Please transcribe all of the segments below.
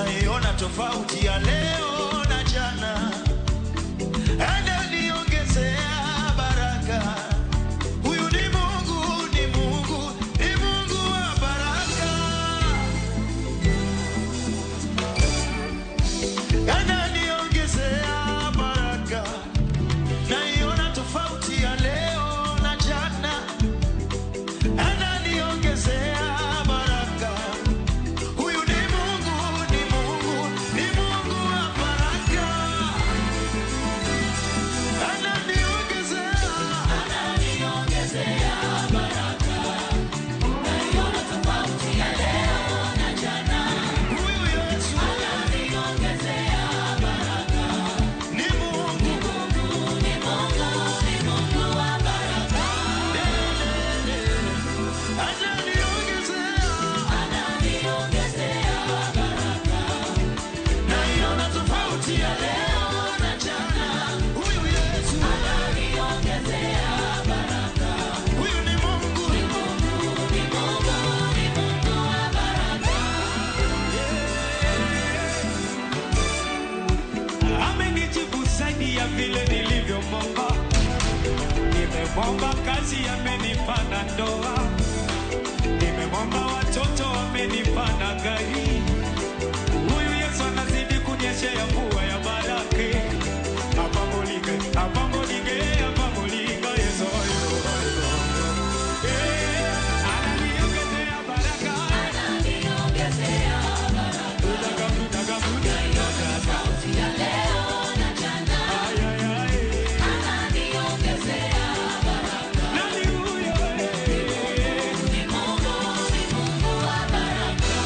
Naiona tofauti ya leo na jana. Ananiongezea baraka. Huyu ni Mungu, ni Mungu, ni Mungu wa baraka. Ananiongezea baraka. Naiona tofauti ya leo na jana. Ananiongezea baraka. Huyu ni Mungu, ni Mungu, ni Mungu wa baraka. Ananiongezea. Ananiongezea baraka. Naiona tofauti ya leo na jana. Huyu Yesu Ananiongezea baraka. ni Mungu. Mungu, ni Mungu, ni Mungu wa baraka. Ananiongezea. Ananiongezea baraka. Naiona tofauti ya leo na jana. Huyu Yesu, Ananiongezea baraka. huyu ni Mungu. Ni Mungu, ni Mungu, ni Mungu wa baraka. Amenijibu zaidi ya vile nilivyomwomba. Nimemwomba kazi, amenipa na ndoa. Nimemwomba watoto, amenipa na gari. Huyu Yesu anazidi kunyeshea mvua ya baraka. Apamulike, apamulike, apamulika Yesu. Ananiongezea baraka. Ananiongezea baraka. Budaga, budaga, budaga. Tofauti ya leo na jana. Ay, ay, ay. Ananiongezea baraka. Nani huyo? Ni Mungu, ni Mungu wa baraka.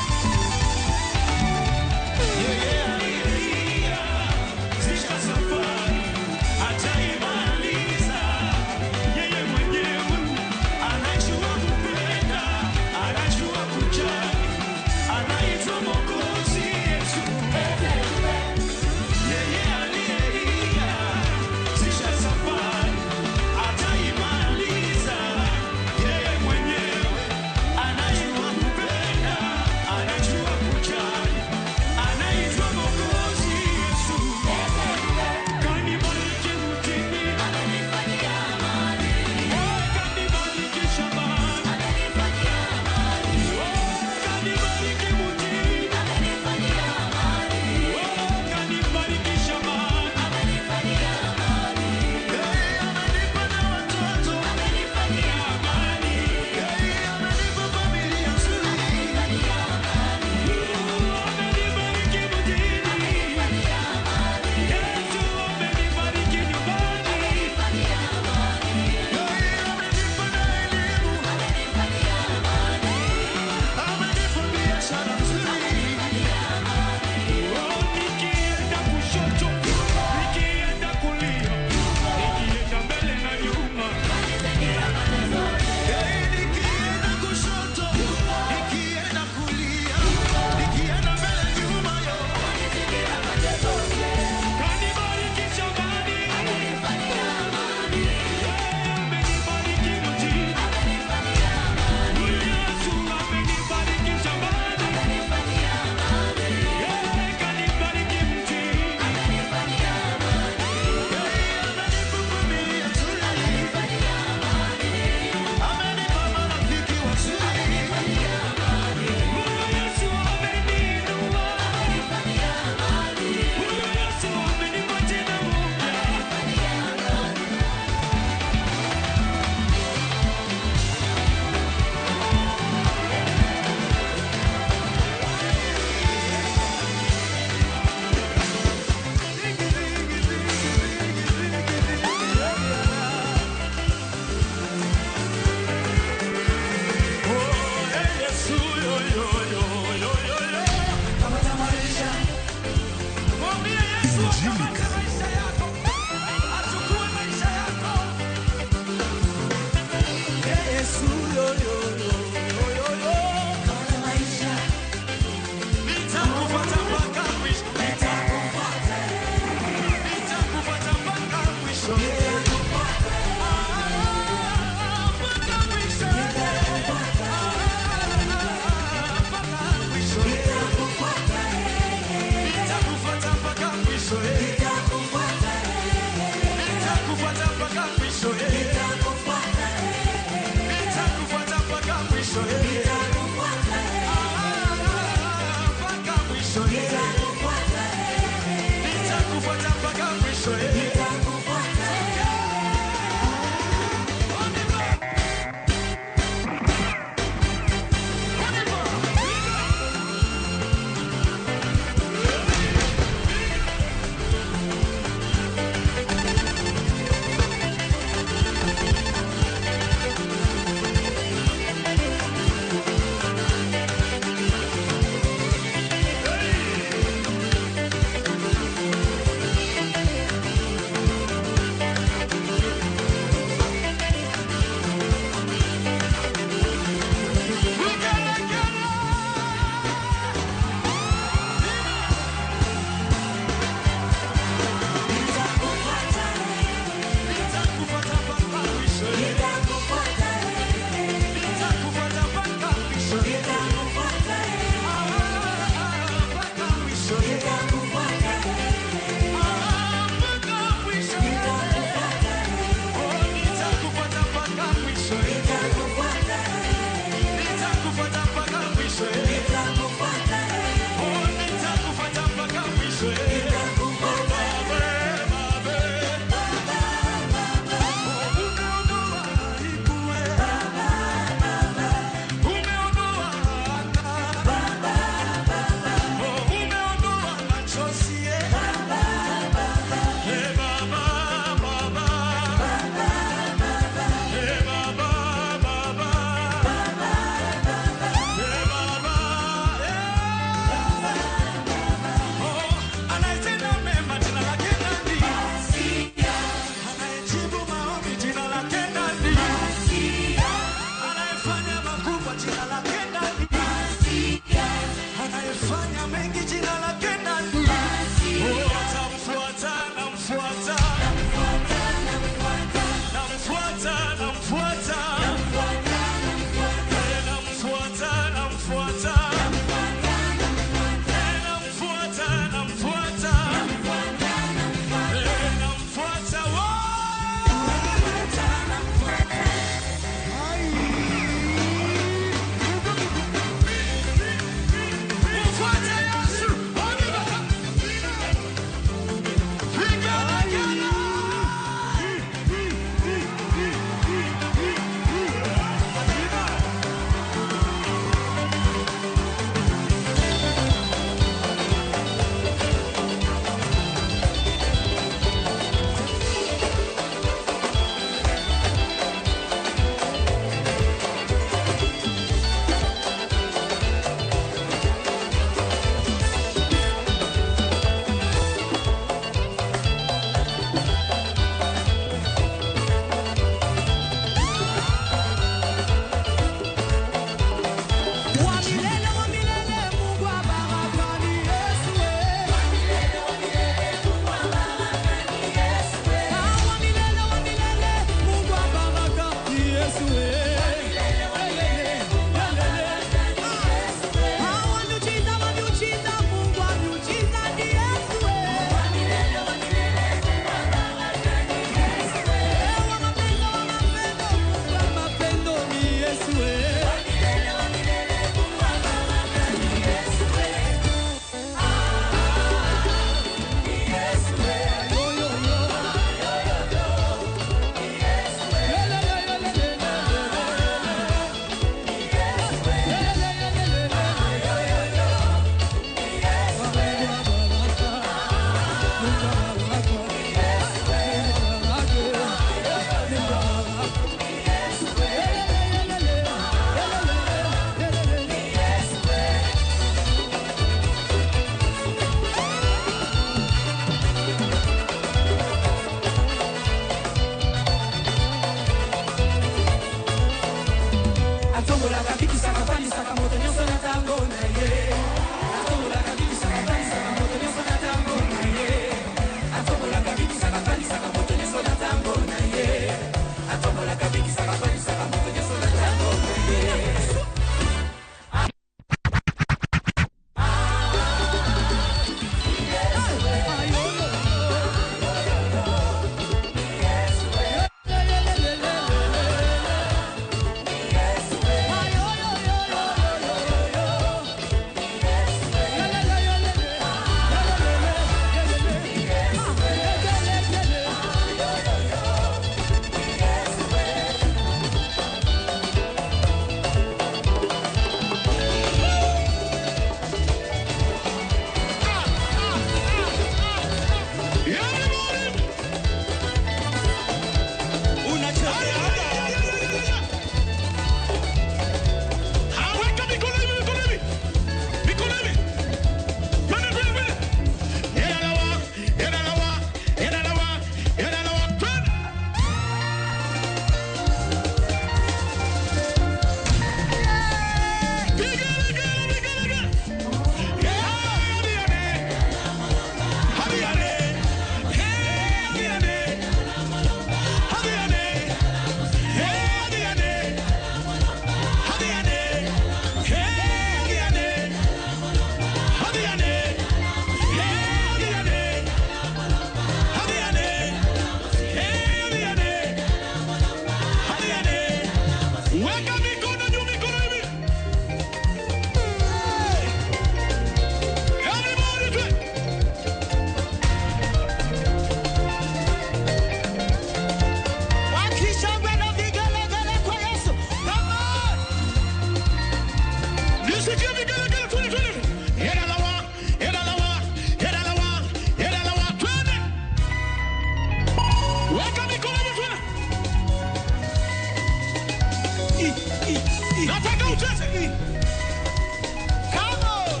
Come on.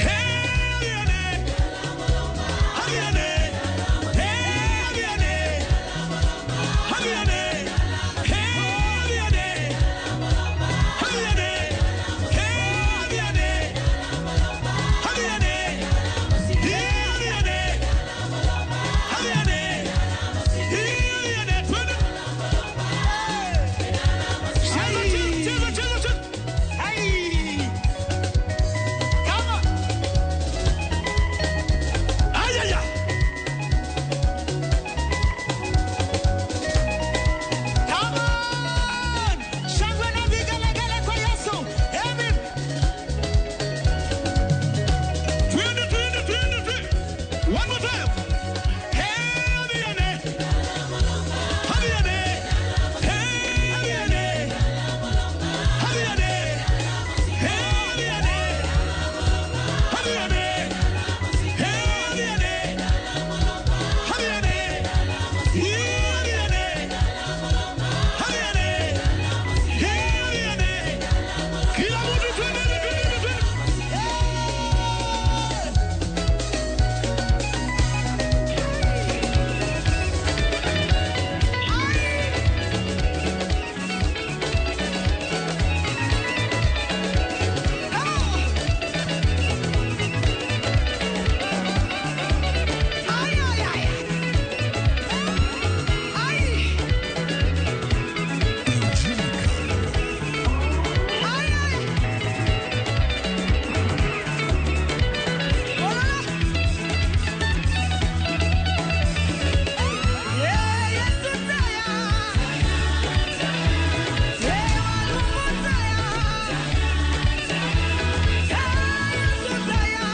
Hey, Abiane. Abiane. Hey, Abiane. Abiane. Hey, Abiane. Abiane. Hey, Abiane. Abiane. Hey, Abiane. Abiane. Hey, Abiane. Twende. Cheza, cheza, cheza, cheza. Hey. Come on. Ay, ay, ay. Come on! Shangwe na vigelegele kwa Yesu. Amen. Twende, twende, twende, twende. One more time. Hey, Abiane. Abiane. Hey, Abiane. Abiane. Hey, Abiane. Abiane. Hey, Abiane. Abiane. Yeah, Abiane. Abiane. Hey, Abiane. Kila mtu twende, twende, twende. Ay, ay, ay. Ay. Ay, ay. Hola. Yeah, Yesu taya. Yeah, walungu taya. Yeah, Yesu taya.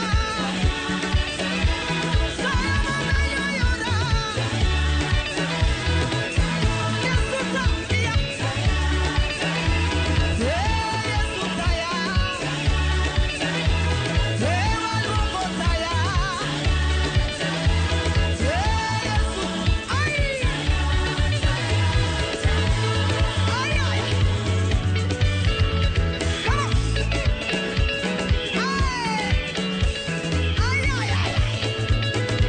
Ay, ay, ay.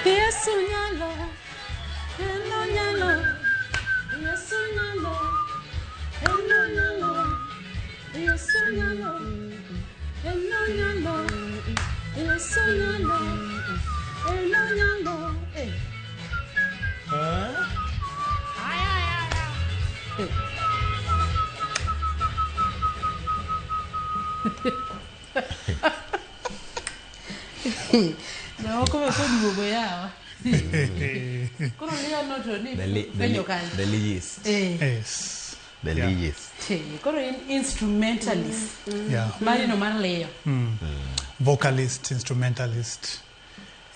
Yesu nyalo, eno nyalo, Yesu nyalo, eno nyalo, Yesu nyalo, eno nyalo, Yesu nyalo, eno nyalo. Eh. Ay, ay, ay, ay. Eh. Jomoko be koduogo yawa. Koro liyo to ni The, li- the, fwenyo li- kanyo. the least. Eh. Yes. The Yeah. least. Te, koro in instrumentalist. Yeah. Mari no mar liyo. Vocalist, instrumentalist,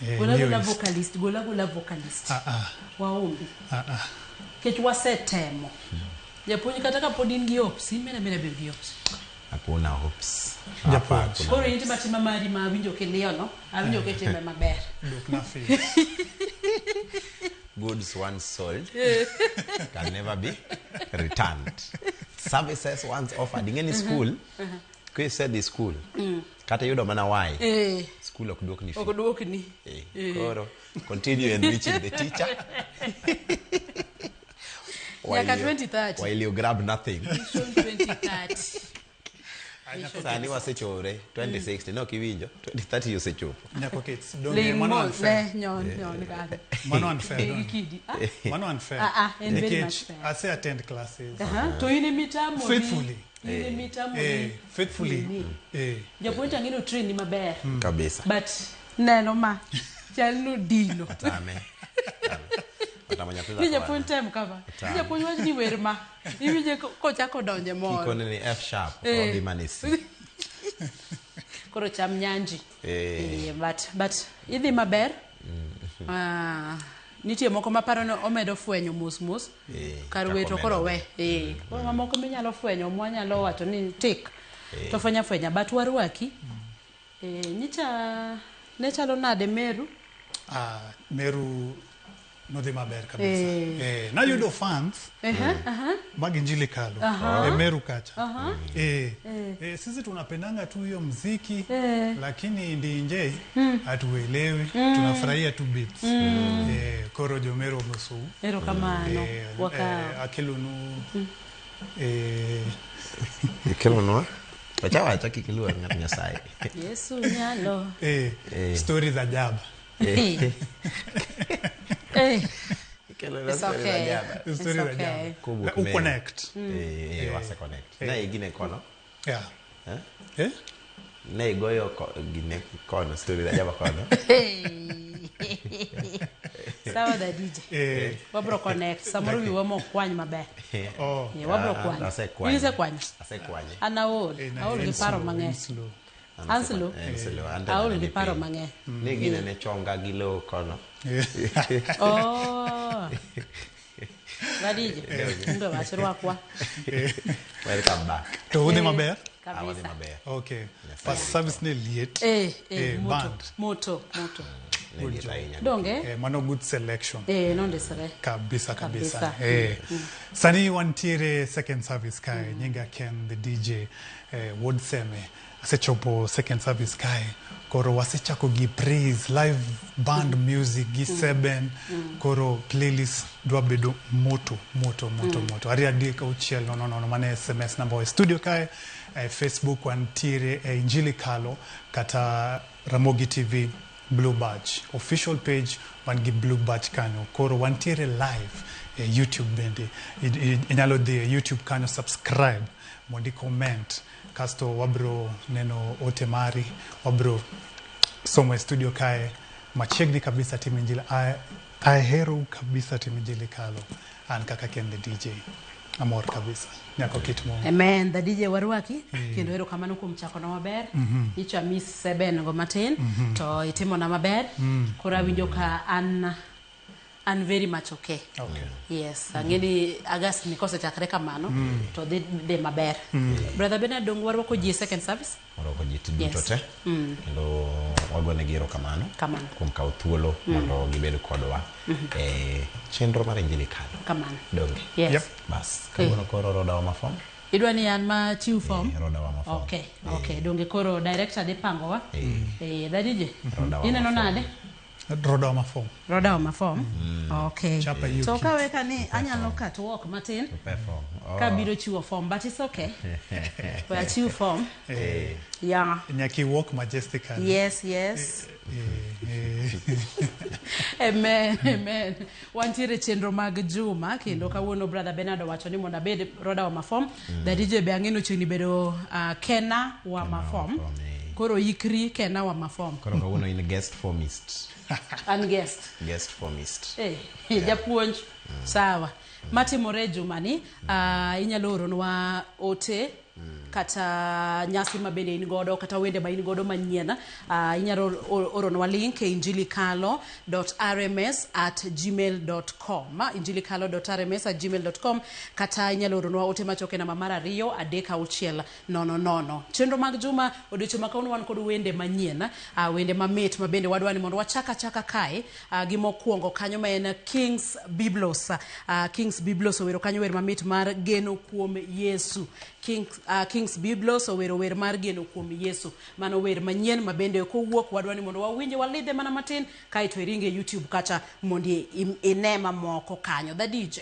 Gola gola lyricist. vocalist, gola gola vocalist. Ah, ah, Waombi. ah, ah. Kech wasetemo. Japuonj kata ka pod in gi hopes, in bende bende bed gi hopes. Hakuna hopes. Japuonj. Hapa hakuna Koro in tima tima mari ma awinjo kiliyo no, awinjo kitime maber. Dukna fees. Goods once sold can never be returned. Services once offered. In any school, Kisedhi school, kata iyudo mana Y, school ok duokni fee. Ok duokni. Koro continue enriching the teacher. Nyaka 2030. While you grab nothing. Vision 2030. Sani wasechore 2060 no kiwinjo 2030 osechopo. Nyako Kate, donge Ling mano mo unfair. ne nyon nyon kanyo. Mano unfair. Eh, donge? kidi. Ah, Mano unfair. Ah, ah, en very much Nikech fair. ase attend classes. aha, to in emitamo ni- Faithfully. In emitamo ni. Faithfully. Ni. Eh. Japuonj ang'e ni train ni maber. Kabisa. But neno ma chal nodino. Tame. Tame. Otamo nyathi Ni dhako japuonj tem kama. Tame. Ni japuonj wach ni wer ma. Iwinje kochako donje moro. Kikone ni F sharp, odhi mana e C. Koro cham nyanji. But idhi maber. Ah, nitie moko maparo ni omedo fwenyo mos mos. Kar Chako we to koro medo. we. Koro mamoko minyalo fwenyo mwanyalo wacho ni tik. To fwenya fwenya but warwaki. Nyicha ne chalo nade Meru? Ah, Meru nodhi maber kabisa. Nayudo fans mag Injili Kalo e Meru kacha. Sisi tunapendanga tu hiyo mziki, lakini ndinje hatuelewi, tunafurahia tu beats. Koro jo Meru omosu. Erokamano. Wakawo. Akelonu Ikelonwa? Wacha wacha kik iluor ng'at Nyasaye. Yesu nyalo. Stories za jaba. Ikelonwa It's stories za okay. jaba. It's Stories za okay. jaba. Kowuok U Meru. connect. Wase connect. Ne igine kono. Yeah. Eh? Eh? Ne igoyo gine kono, story za jaba kono. Sawa da DJ. Wabro connect. Samoro wiwa mokwany maber. Oh. Wabro kwanyo. Asekwanyo. Isekwanyo. Asekwanye. An aol. Aol En gi paro slow, en mang'eny. slow. An slow. En slow. An Aol tena gi ne paro piny. mang'eny. Ne gine ne chonga gi lowo kono. Oh. Vadije. Ndo wach rwakwa. Welcome back. To udhi maber? Awadhi Kabisa. maber. Okay. First service ne liet. Moto, Band. moto, moto. Ne liet ahinya. Donge? Mano good selection. Nondisore. Kabisa kabisa. Kabisa. Sani wantiere second service kae. Nyinga Ken the DJ, Wuod Seme. Asechopo second service kae. Koro wasechako gi praise live band music gi 7. Koro playlist dwa bedo moto moto moto moto. 2 3 6 0 0 mane SMS number e studio kae. Facebook wantiere Injili Kalo kata Ramogi TV Blue Badge official page wan gi Blue Badge kanyo. Koro wantiere live e YouTube bende. Inyalo dhi e YouTube kanyo, subscribe mondi comment, kasto wabro neno ote mari, wabro somo e studio kae machiegni kabisa. Tim Injili ahero kabisa Tim Injili Kalo. An kaka Ken the DJ amor kabisa. Nyako Kit mo. Amen. The DJ warwaki. Kendo erokamano kuom chakona maber. Nyicha miss seben go matin. To itimona maber. Koro awinjo ka an very much okay. Okay. Yes, ang'e ni August ni kosechakre kamano to dhi maber. Brother Bernard, dong warwako ji e second service? Warwako ji duto Yes. te. Kendo wagonegi erokamano Kamano. kuom kawo thuolo mondo gibed kodwa e chenro mar Injili Kalo. Kamano. Donge? Yes. Yep. Bas, kawuono koro rodawa ma form. Idwa ni an ma chiw form? Rodawa ma form. Okay. Donge koro director dhi pangowa? Dadije, Rodawa ma ineno form. nade? Rodawa ma form. Rodawa ma form? Okay. Chapa hiyo To kitu. kaweka ni anyalo cut walk matin Perform. Oh. kabiro chiwo form, but it's okay. We achiw form. Yeah. Nyaki walk majestically. Yes. Amen, amen. Wantiere chenro mag juma kendo kawuono brother Bernard owacho ni mondo abed roda wa mafom. The DJ be ang'e ni ochiegni bedo Kena wa mafom. form, eh. Koro ikri Kena wa mafom. Koro kawuono in guest formist. An guest. Guest formist. Japuonj. Sawa. Matimore e juma ni, inyalo oronwa ote kata nyasi ma bende in godo kata wende ma in godo manyien. Inyalo oronwa link e injilikalo.rms@gmail.com, injilikalo.rms@gmail.com, kata inyalo oronwa ote machoke namba mar 2 3 6 0 0. Chenro mag juma odiochieng' ma kawuono wan kod wende manyien, wende mamit ma bende wadwa ni mondo wachak achaka kae, gi mokwongo kanyo ma en Kings Biblos. Kings Biblos owero kanyo wer mamit mar geno kuom Yesu. Kings Biblos owero wer mar geno kuom Yesu. Mano wer manyien ma bende kowuok wadwa ni mondo wawinje walidhe mana matin kaeto iringe YouTube kacha mondo ine mamoko kanyo. The DJ.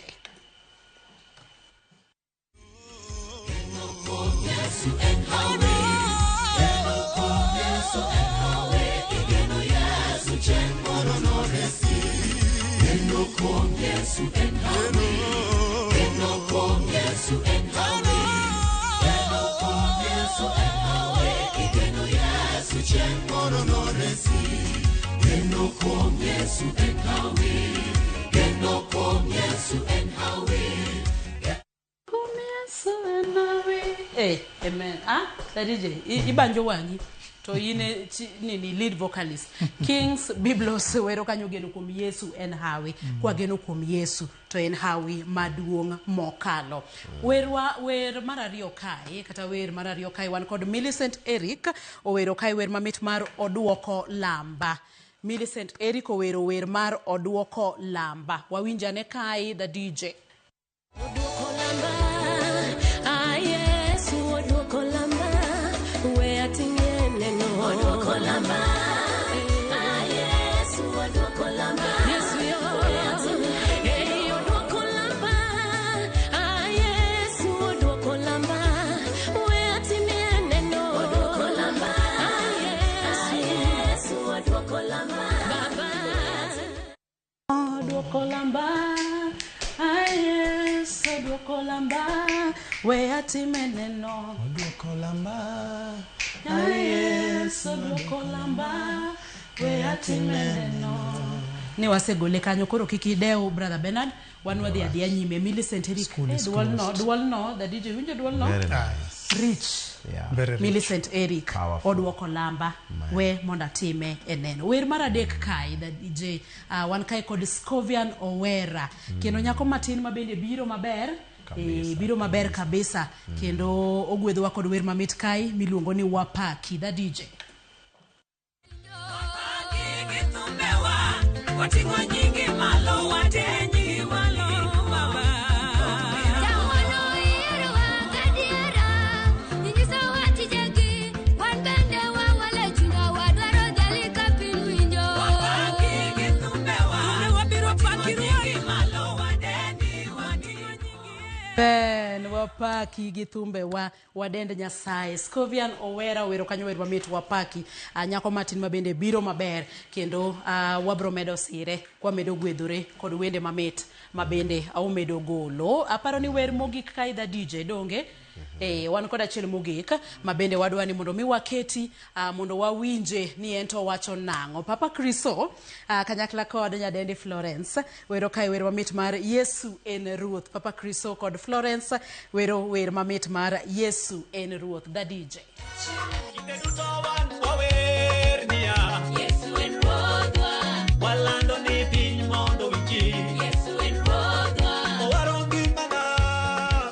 Eh, amen. Ah, the DJ, ibanjo wang'i to in e nini lead vocalist. Kings Biblos wero kanyo geno kuom Yesu en hawi. Kwa geno kuom Yesu to en hawi maduong' mokalo. Werwa wer mar ariyo kae kata wer mar ariyo kae wan kod Millicent Eric owero kae wer mamit mar oduoko lamba. Millicent Eric owero wer mar oduoko lamba. Wawinjane kae the DJ. Oduoko lamba, ah Yesu oduoko lamba, we ating'e neno. Oduoko lamba, ah Yesu oduoko lamba, Yesu yo, eh oduoko lamba, ah Yesu oduoko lamba, we ating'e neno. Oduoko lamba, ah Yesu oduoko lamba, Baba. Oduoko lamba, ah Yesu oduoko lamba, we atime neno. Oduoko lamba. Ah Yesu oduoko lamba, we atime neno. Ne wasegole kanyo koro kik idew brother Bernard, wan wadhi adhiya nyime. Millicent Eric, School is duol no, closed. duol no, the DJ winjo duol no? Very nice. Rich. Yeah. Very rich. Millicent Eric Powerful. oduoko lamba we mondo atime e neno. Wer mar adek kae the DJ wan kae kod Scovian Owera kendo nyako matin ma bende biro maber Kabisa, biro maber kabisa kendo ogwedhowa kod wer mamit kae miluongo ni Wapaki the DJ. Wating'o nyingi malo, watenyi malo, Baba. Jawuono ihero gadiera, inyisowa tijegi, wan bende wawale chunywa wadwaro dhali ka piny winjo. Wapaki gi thumbewa, wabiro paki nyingi malo, wadendi, wating'o nyingi. Ben wapaki gi thumbewa wadend Nyasaye. Scovian Owera owero kanyo wer mamit wapaki. Nyako matin ma bende biro maber kendo wabro medo sire kwamedo gwedhore kod wende mamit ma bende aumedo golo. Aparo ni wer mogik kae the DJ donge? Wan kod achiel mogik ma bende wadwa ni mondo mi waketi mondo wawinje ni en to wacho nang'o. Papa Kristo kanyakla kod nyadendi Florence wero kae wer mamit mar Yesu en Ruoth. Papa Kristo kod Florence wero wer mamit mar Yesu en Ruoth. The DJ. Kinde duto wan wawer niya, Yesu en Ruodhwa, walando ni piny mondo winji. Yesu en Ruodhwa, Owaro ngimana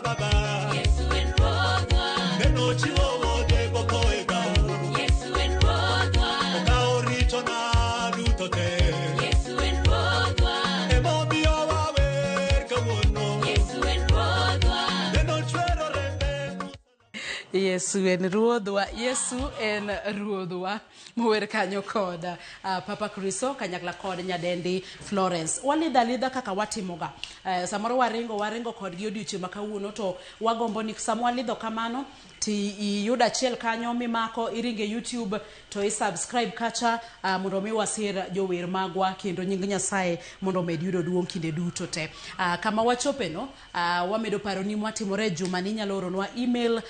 Baba, Yesu en Ruodhwa, neno chiwo wuode botho e gau. Yesu en Ruodhwa, Okawo richona duto te. Yesu en Ruodhwa, Emomiyo wawer kawuono. Yesu en Ruodhwa. Neno chwero rembe. Yesu en Ruodhwa, Yesu en Ruodhwa. Mower kanyo kod Papa Kristo kanyakla kod nyadendi Florence. Walidho alidha kaka watimoga. Samoro waringo kodgi odiochieng' ma kawuono to wagombo ni sama walidho kamano ti iyud achiel kanyo mimako iringe YouTube to i-subscribe kacha mondo mi wasir jower magwa kendo nying Nyasaye mondo omed yudo duong' kinde duto te. Kama wachope no wamedo paro ni mwatimore juma ni inyalo oronwa email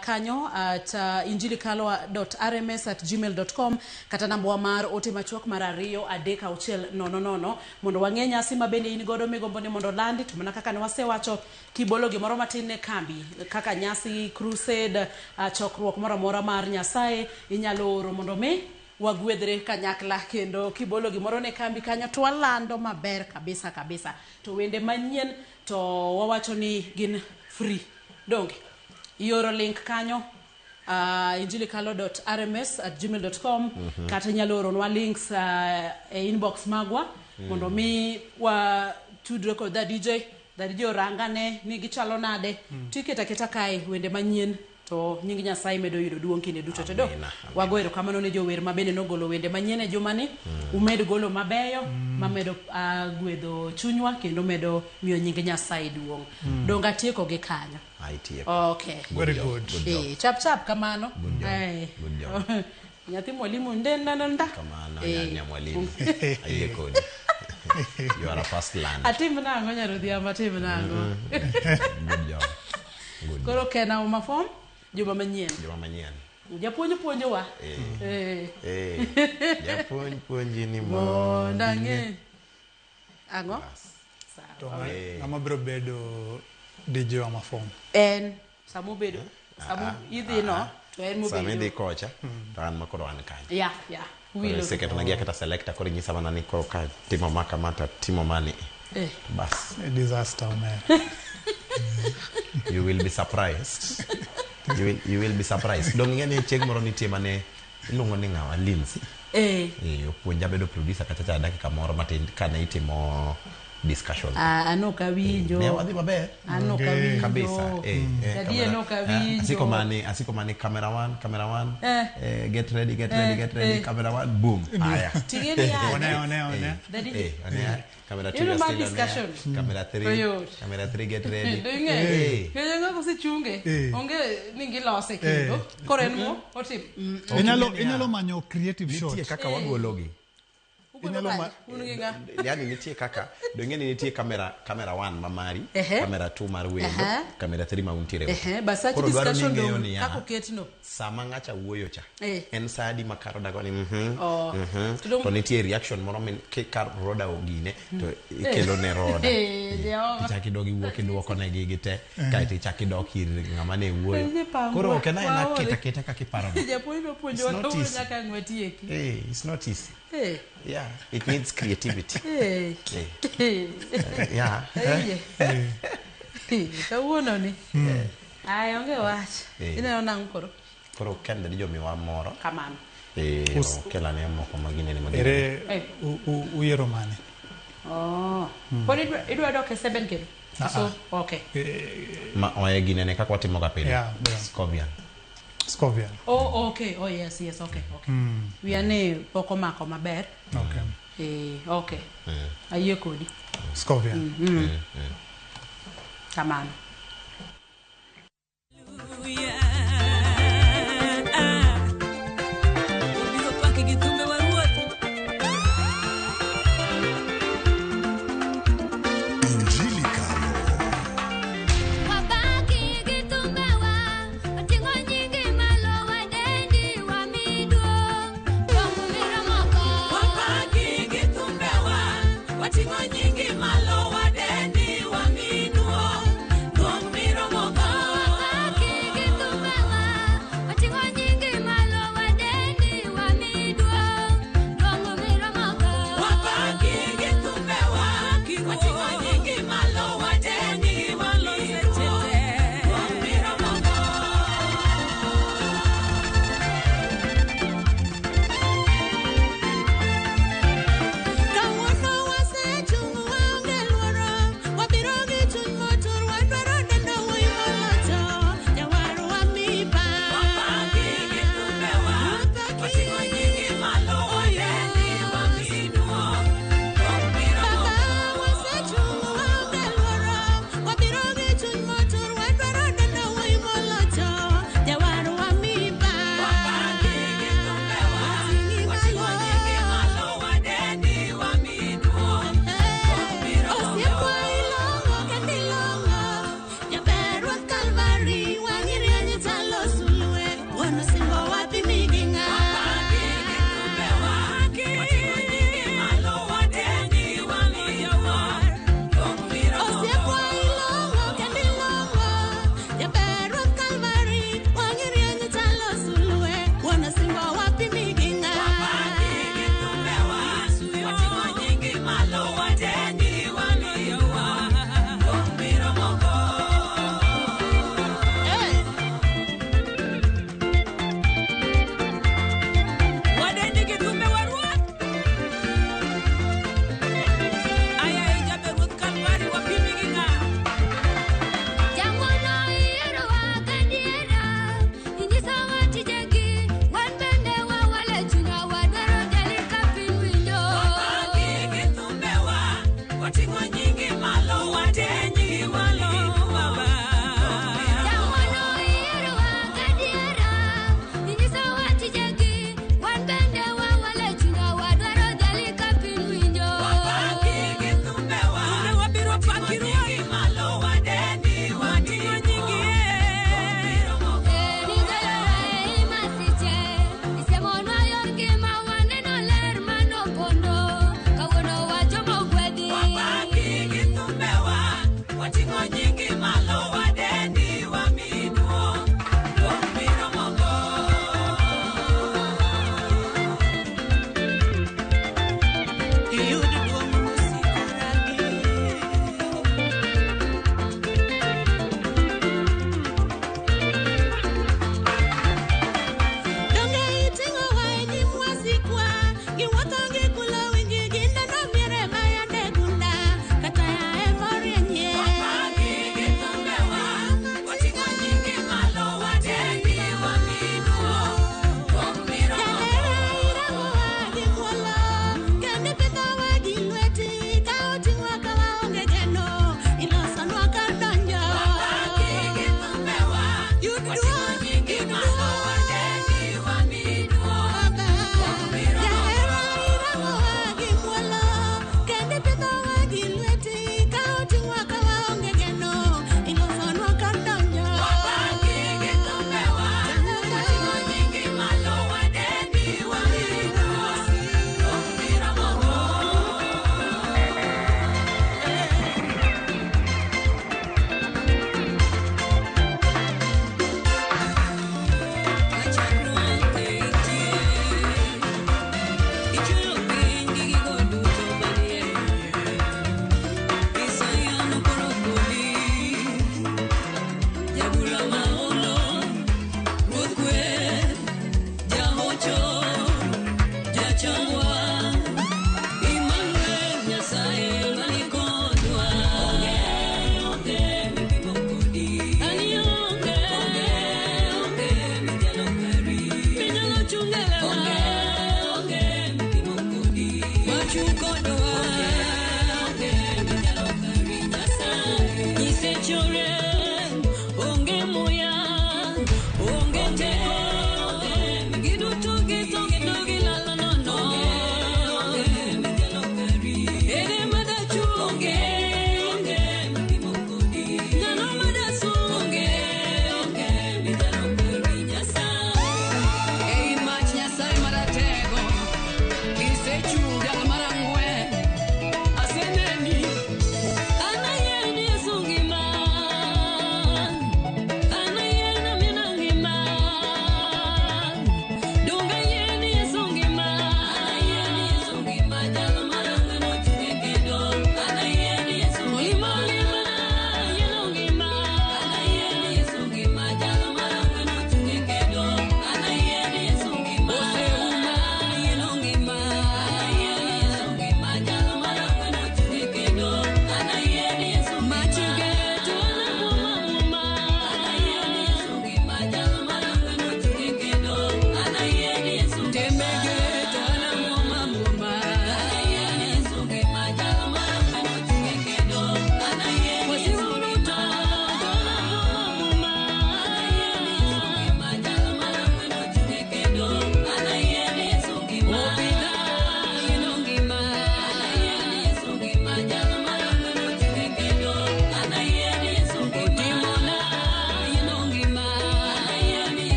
kanyo at injilikalo.rms@gmail.com kata namba mar ote machuok mar 2 3 6 0 0 mondo wang'e nyasi ma bende in godo migombo ni mondo landi to mana kaka ne wasewacho kibolo gimoro matin ne kambi kaka nyasi crusade chokruok moro amora mar Nyasaye inyalo oro mondo mi wagwedhre kanyakla kendo kibolo gimoro ne kambi kanyo to walando maber kabisa kabisa to wende manyien to wawacho ni gin free donge ioro link kanyo injilikalo.rms@gmail.com kata inyalo oronwa links e inbox magwa mondo mi watudre kod the DJ the DJ orangane ni gichalo nade tiketo aketa kae wende manyien To nying Nyasaye medo yudo duong' kinde duto te do. Amina, amina. Wago erokamano ne jower ma bende nogolo wende manyien e jumani. Umed golo mabeyo mamedo gwedho chunywa kendo medo miyo nying Nyasaye duong'. Donge atieko gi kanyo. Aitieko. Okay. Very job, good. good job. Eh, chap chap kamano. Good job. Eh. Good job. Nyathi mwalimu ndendandanda. Kamano Eh. nya mwalimu. Ayie kodi. You are a fast learner. Atim nang'o nyarodhiambo atim nang'o. Good job. Good Koro kena uma form juma manyien. Juma manyien. Japuonj puonjowa. Eh. Eh. Eh. Japuonj puonji ni Mondo mondo ang'e. Ang'o? To Sawa. ng'ama biro bedo DJ wa mafom. En samobedo samo idhi no to en Sama idhi mobedo. kocha to an ma koro an kanyo. Ya, ya. Koro Wilo. iseketona gi aketa selector koro inyisa mana ni koro ka timo ma kama to timo mani. Eh. To bas. Disaster omera. You will be surprised. You will be surprised. Dong ing'e ni chieng' moro nitie mane iluongo ni ng'awa Lindsay. Eh. Eh, opuonja bedo producer kata cha dakika moro matin kane itimo discussion. Ah, an ok awinjo. Ne wadhi maber. An ok Okay. awinjo. Kabisa. Eh, eh, Dadie camera- no ok awinjo. Asiko mani camera one, camera one. Eh. Eh, get ready, get ready, Eh, get ready. eh. Camera one, boom. Aya. Ting'e ni ya. One, one, one. Daddy. Eh, on air. Camera two, Yudo you're mar still on air. discussion. Camera three. Oyot. Camera three, get ready. Do ing'e? Eh. Kendo ng'ato osechunge. Eh. Onge ni gilose kendo. Koro en mo otim. Mm. Inyalo Oking'e niya, inyalo manyo creative shot. Nitie kaka wagologi. Ugolo Inyalo kanye? ma- Un gi ng'a? Yani nitie kaka dong'e ni nitie camera camera 1 ma mari, Ehe. camera 2 mar wendo, Ehe. camera 3 ma untiere. Ehe, but such Koro dwaro ni discussion ing'eyo dong' niya, kaka oketno. sama ng'acha wuoyo cha Eh. en sa adi ma karo dago ni mhm, Oh. mhm. To dong- to nitie reaction moro min ka roda ogine to ikelo ne roda Eh, Jehova. ichak idog iwuok iduoko negi gi te kaeto ichak idok ir ng'ama ne wuoyo Penje pangwa. koro ok en aena Waore. keta keta kaka iparono Japuonj nopuonjowa It's not kawuono easy. nyaka ang' watieki. Eh, it's not easy Eh, yeah it needs creativity eh. Eh, yeah Ayie. Eh, Kawuono ni. Aya, onge wach. Eh. Ineno nang'o koro? Koro Ken de jomiwa moro Kamano. eh okelane moko maginene maginene Ere Eh. uyiero mane? Oh. Pod idwa dok e seven kendo? Ah, So, okay. Ma oe ginene kaka watimo ga pile Yeah, yeah. Scovian Scovian. Oh, okay. Oh, yes, yes, okay, okay. Wiya ni pok omako maber. Okay. Eh, okay. Ayie kodi. Scovian. Kamano. Obiro paki gi thumbe wa ruoth. Injili Kalo. Wabaki gi thumbewa, oting'o nyingi malo wadendi wamiduong', dong' miromoko. Wapaki gi thumbewa, wating'o nyingi malo wadendi wamiduong', duong' miromogo. Wabaki gi thumbewa,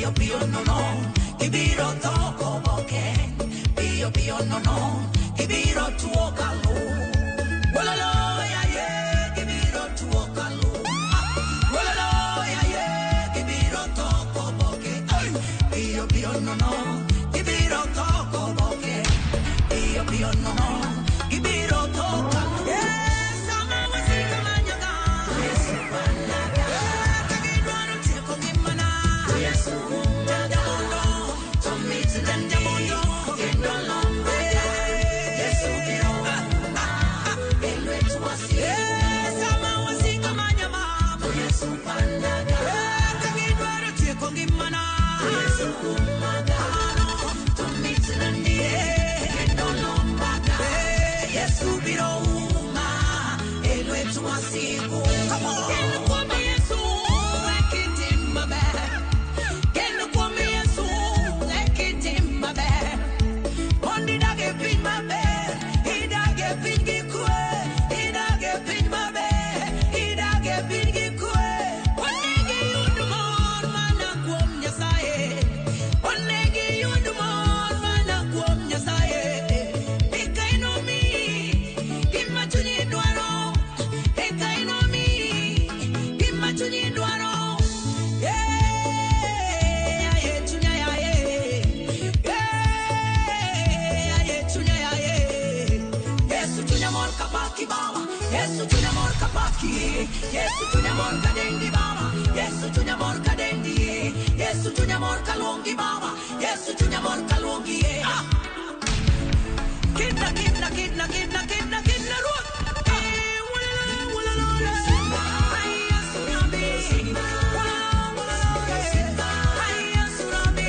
Piyo piyo nono, gibiro tho koboke. Piyo piyo nono, gibiro tuo kalu. Wololo ya ye, gibiro tuo kalu. Wololo ya ye, gibiro tho koboke. Piyo piyo nono, gibiro tho koboke. Piyo piyo nono, gibiro tho kalu. Yes, sama wasika manyaga. Yesu banaga. Kagidwaro tieko ngimana. Yesu jamondo, to mit jamondo, kendo lombe. Yesu biro e lwet wasika. Yes, sama wasika manyama. Yesu banaga. Kagidwaro tieko ngimana. Yesu umaga. To mit kendo lombaga. Yesu biro uma e lwet wasigu. Come on. Kendo kuom Yesu e kitim maber. Kendo kuom Yesu e kitim maber. Mondo idag e piny maber, idag e piny gi kwe, idag e piny maber, idag e piny gi kwe. Onego iyud mor mana kuom Nyasaye. Onego iyud mor mana kuom Nyasaye. Eka enomiyi gima chunyi dwaro. Eka enomiyi gima chunyi dwaro. Eh, aye, chunya aye. Eh, aye, chunya aye. Yesu chunya mor kapaki baba. Yesu chunya mor kapaki. Yesu chunya mor kadendi baba. Yesu chunya mor kadendi. Yesu chunya mor kaluongi baba. Yesu chunya mor kaluongi. Ah. Kidna, kidna, kidna, kidna, kidna, kidna, ruoth. Eh, walala, walala, walala. Ai, Yesu nami. Walala, walala, walala. Ai, Yesu nami.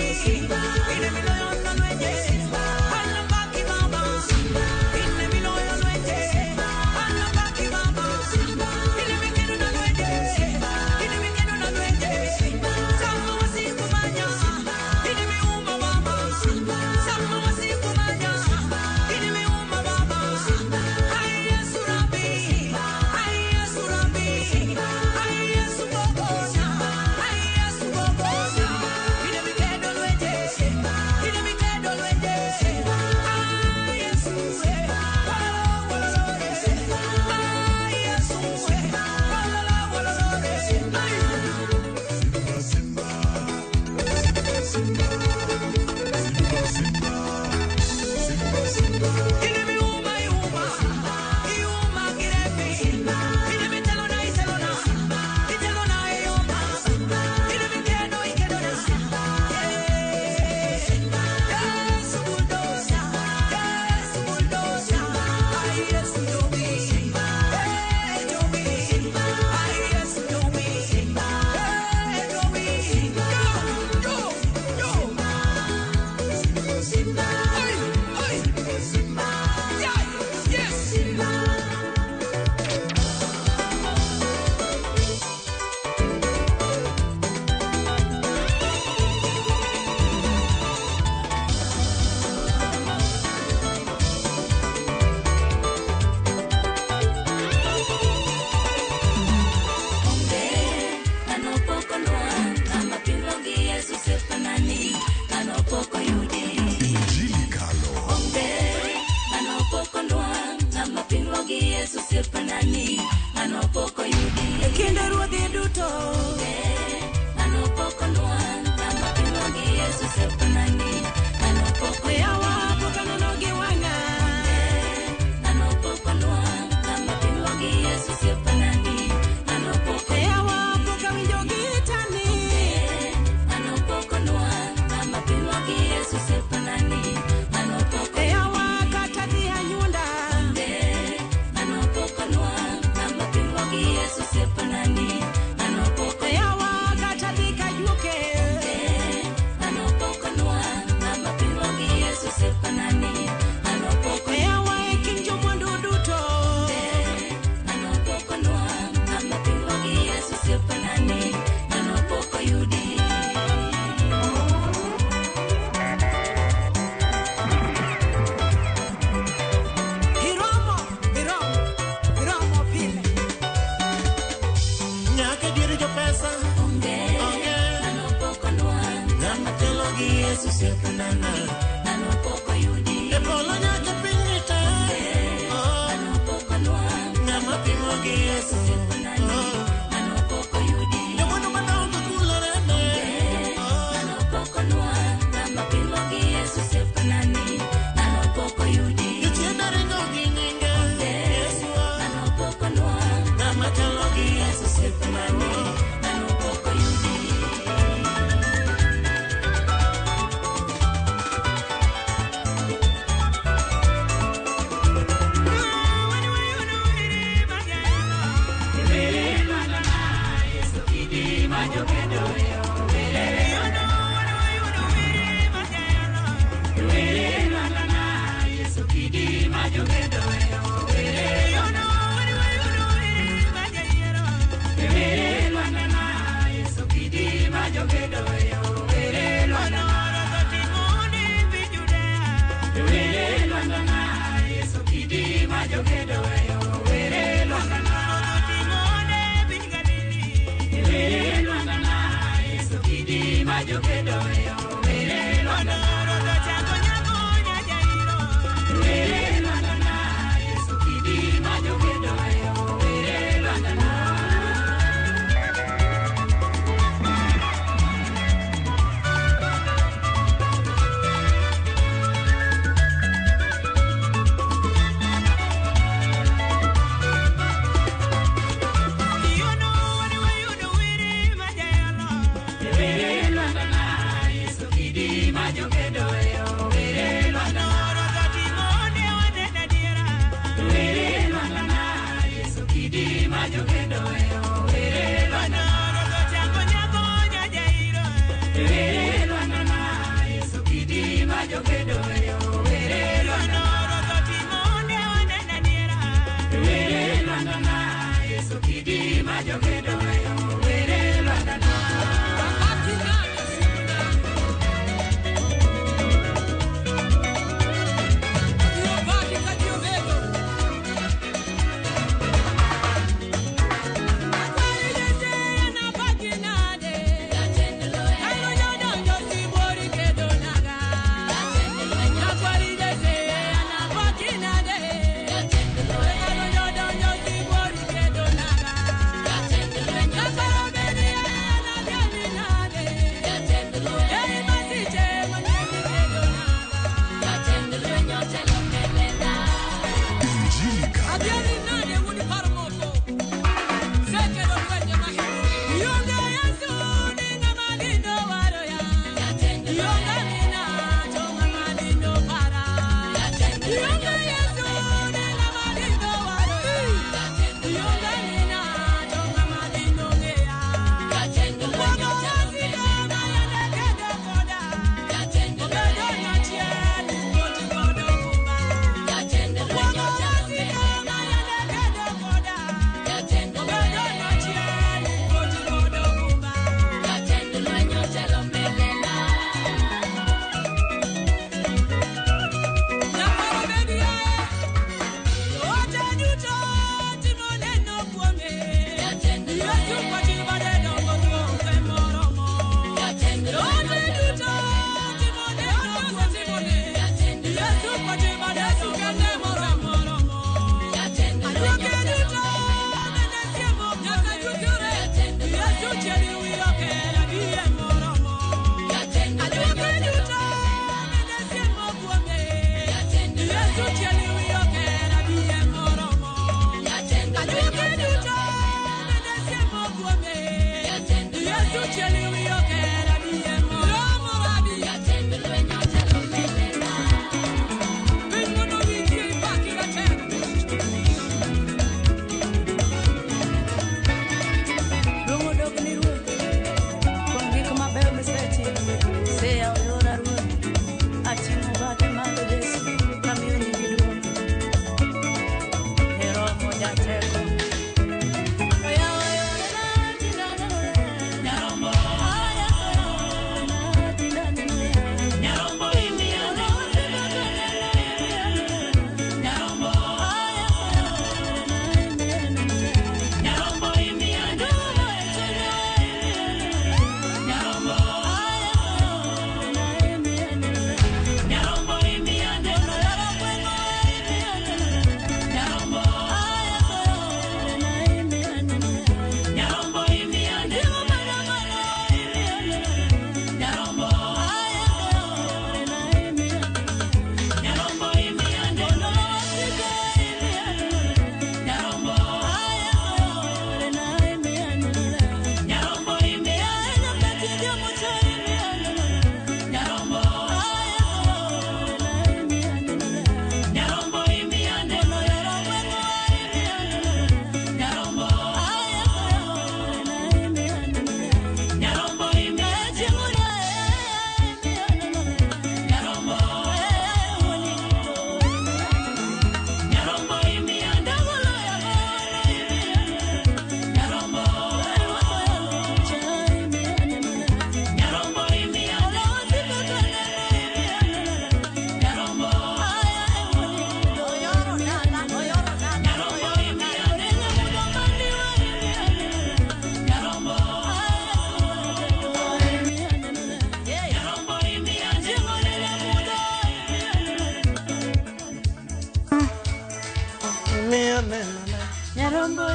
Ine miloyo na lwenje. Anapaki baba. Ine miloyo lwenje. Anapaki baba. Ine mikeno na lwenje. Ine mikeno na lwenje. Sama wasiku manya. Ine miuma baba. Sama wasiku manya. Ine miuma baba. Ai, Yesu Rabi. Ai, Yesu Rabi. Ai, Yesu Gogonya. Ai, Yesu Gogonya. Ine mikedo lwenje. Ine mikedo lwenje. Ai, Yesu, eh. Walala, walala, eh. Ai, Yesu, eh. Walala, walala, eh. Ai. Ine miuma, iuma. Iuma kirepi. Ine mitelona, itelona. Itelona, iuma. Ine mikedo, ikedona. Yeah. Yesu bulldozer. Yesu bulldozer. Ai, Yesu jowi. Eh, jowi. Ai, Yesu jowi. Eh, jowi. Go, go, go. Ai, ai. Yeah, yes. Injili Kalo. E kinde ruodhi duto. Yawa pok aneno gi wang'a. Yawa pok awinjo gi tani. Yawa kata dhi anyuonda. Yawa kata dhi kajuoke. Yawa e kind jomwandu duto. Yesu osiepnana. Ng'ano pok oyudi. E polo nyaka piny te. Oh, Ng'ano pok onwang'. ng'ama pimo gi Yesu. Osiepnani. Ng'ano pok oyudi. Jomwandu madongo kulore ne. Oh, Ng'ano pok onwang'. Ng'ama pimo gi Yesu osiepnani. Ng'ano pok oyudi. jochiende ringo gi nyinge. Yesu, ah, Ng'ano pok onwang'. ng'ama chalo gi Yesu osiepnani. Ng'ano pok oyudi.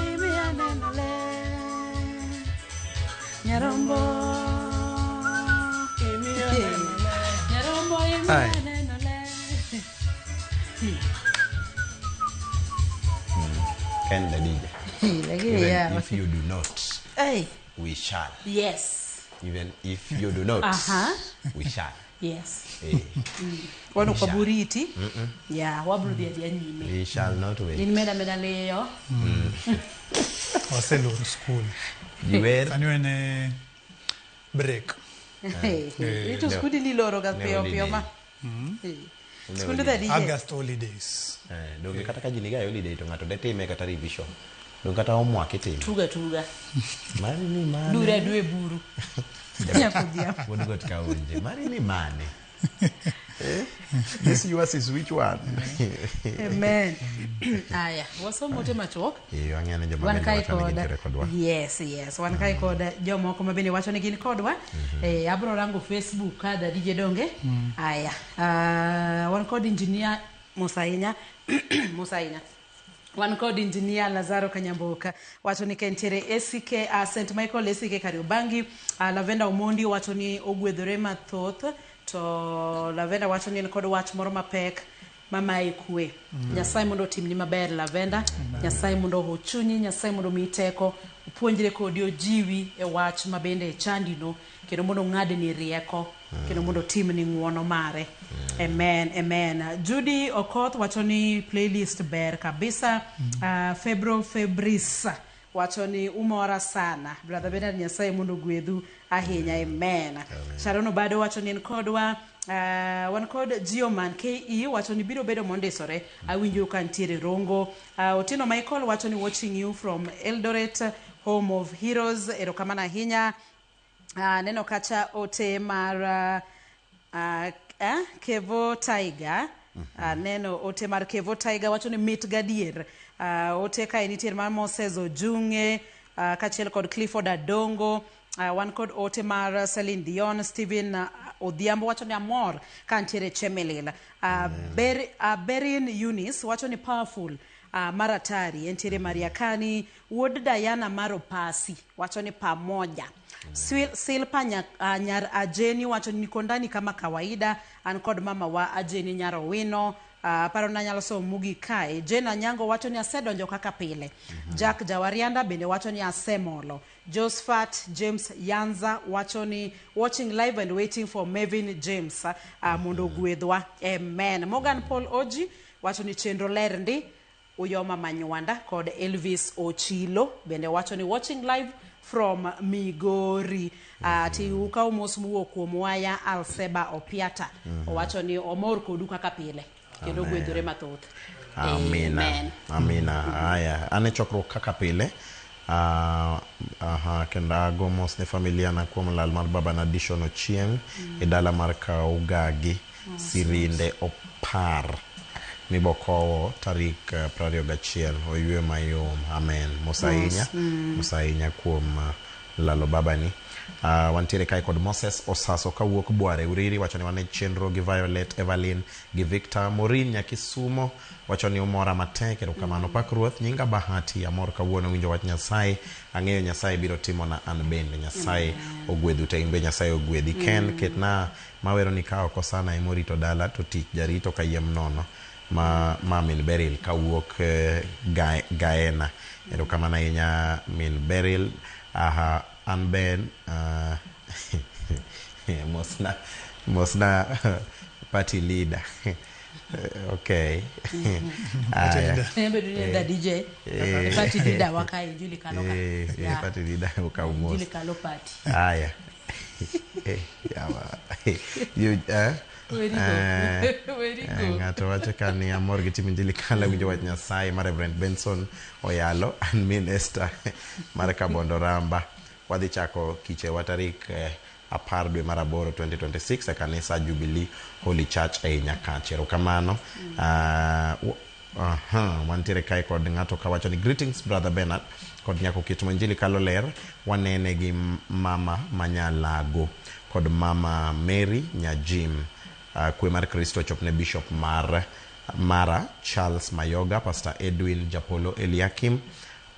imiya neno ler. Nyarombo imiya neno ler. Nyarombo imiya Ai. neno ler. Ken the DJ. Lakini Even yeah. if you do not, Hey, we shall. yes. Even if you do not, Aha. we shall. Yes. Eh, Wan We ok shall. waburiti. Yeah, wabro dhi adhiya nyime. we shall not wait. In meda meda liyo. Waseloro school. Jiwer Sani wan e break. Ito No. skundi niloro ga Ne piyo piyo ma. holiday. Eh. Skunde dha DJ. August holidays. Eh, donge kata ka ji niga e holiday to ng'ato de time kata revision. Donge kata homework itimo. Tuga tuga. Mari ni mane. Dure dwe buru. Nyako odhiambo. Wuod got kaonje. Mari ni mane. Eh? This yours is which one? Amen. Aya, wasomo ote machuok. Eh, wang'eyo ni joma Wan bende kae wacho ni kod gintiere kodwa. yes yes wan kae kod jomoko ma bende wacho ni gin kodwa. Eh, abro rango Facebook ka dadije donge. Aya, wan kod engineer Musa ahinya Musa ahinya wan kod engineer Lazaro Kanyamboka wacho ni kentiere ACK St Michael ACK Kariobangi. Lavenda Omondi wacho ni ogwedhore mathoth to Lavenda wacho ni en kod wach moro mapek mamaye kwe. Nyasaye mondo otimni maber Lavenda. Nyasaye mondo oho chunyi, Nyasaye mondo omiyi teko, opuonjre kodi, ojiwi e wach ma bende chandino, kendo mondo ong'adni rieko, kendo mondo otimni ng'uono mare. Amen, amen. Judy Okoth wacho ni playlist ber kabisa. Febro Febris wacho ni umora sana. Brother Bernard, Nyasaye mondo ogwedhu ahinya. Amen. Sharon Obado wacho ni en kodwa. Wan kod Geoman KE wacho ni biro bedo mondisore. Awinjo ka ntiere Rongo. Otieno Michael wacho ni watching you from Eldoret, home of heroes. Erokamano ahinya. Neno kacha ote mar Kevo Tiger. Neno ote mar Kevo Tiger wacho ni mit gadier. Ote kae nitie mar Moses Ojunge kaachiel kod Clifford Adongo. Wan kod ote mar Celine Dion. Stephen Odhiambo wacho ni amor ka ntiere Chemelil. Berin Eunice wacho ni powerful mar atari entiere Mariakani. Wuod Diana mar Opasi wacho ni pamoja. Silpa Nyar Ajeni wacho ni niko ndani kama kawaida, an kod mama wa Ajeni Nyarowino. Aparo nanyalo somo mogik kae. Jane Anyango wacho ni asedonjo kaka pile. Jack Jawarianda bende wacho ni asemolo. Josephat James Yanza wacho ni watching live and waiting for Mevin James mondo ogwedhwa. Amen. Morgan Paul Oji wacho ni chenro ler ndi. Uyoma Manywanda kod Elvis Ochilo bende wacho ni watching live from Migori. Ti ukaw mos mowuok kuom waya Alseba Opiata. Owacho ni omor kodu kaka pile kendo Amen. ogwedhore mathoth. Amina. Amen. Amina. Haya, an e chokruok kaka pile. Aha, kendo ago mos ne familia na kuom lal mar babana Dishon Ochieng e dala mar Kaugagi, Sirinde Opar mibokowo tarik 21. Oywe mayom. Amen. Mos ahinya. Mos ahinya kuom lalo babani. Wantiere kae kod Moses Osaso kawuok Bware Uriri wacho ni wan e chenro gi Violet Evelyn gi Victor Morin Nyakisumo wacho ni umora matek, erokamano. Pak Ruoth, nyinga Bahati, amor kawuono winjo wach Nyasaye, ang'eyo Nyasaye biro timona an bende. Nyasaye ogwedhu te, in be Nyasaye ogwedhi. Ken ketna mawero ni ka oko sana emorito dala to tich jarito kayiem nono ma min Beryl kawuok Gaena. Erokamano ahinya min Beryl. Aha, an ben mosna party leader. Okay. Aya. Bedo ni the DJ. Party leader wa kae Injili Kalo ka. Yeah. Party leader okaw mos. Injili Kalo party. Aya. Yawa. You, Weri go. Weri go. Ng'ato wacho ka ni amor gi tim Injili Kalo winjo wach Nyasaye mar Reverend Benson Oyalo an min Esther mar Kabondo Ramba. Wadhi chako kichewa tarik 10 dwe mar 8 2026 e kanisa Jubilee Holy Church ei Nyakach. Erokamano. Aha, wantiere kae kod ng'ato kawacho ni greetings brother Bernard kod nyako Kit Injili Kalo ler wanene gi mama Manyalago kod mama Mary Nyajim. Kwe mar Kristo ochopne Bishop mar Mara Charles Mayoga, Pastor Edwin Japolo Eliakim,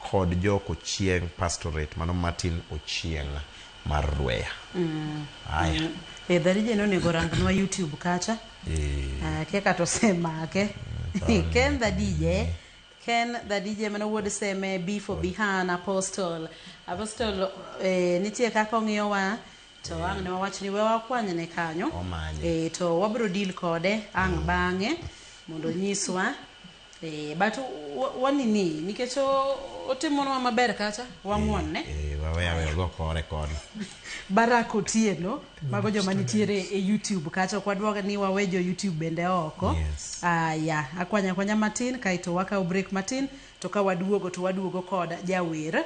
kod jok Ochieng pastorate, mano Martin Ochieng mar Rweya. Aya. Dharije nonego rangnwa YouTube kacha. Kia kata osemake. Ken the DJ. Ken the DJ mano wuod Seme B for Bihan Apostle. Apostle nitie kaka ong'iyowa to ang' ne wawach ni we wakwanyne kanyo. Omanye. To wabiro deal kode ang' bang'e mondo onyiswa. But wanini nikech otimonwa maber kacha wang'won ne. Wawe aweyo go kore koni. Barak Otieno, mago joma nitiere e YouTube kacha, ok wadwa ni wawe jo YouTube bende oko. Yes. Aya, akwanya akwanya matin kaeto wakawo break matin to ka waduogo to waduogo kod jawer.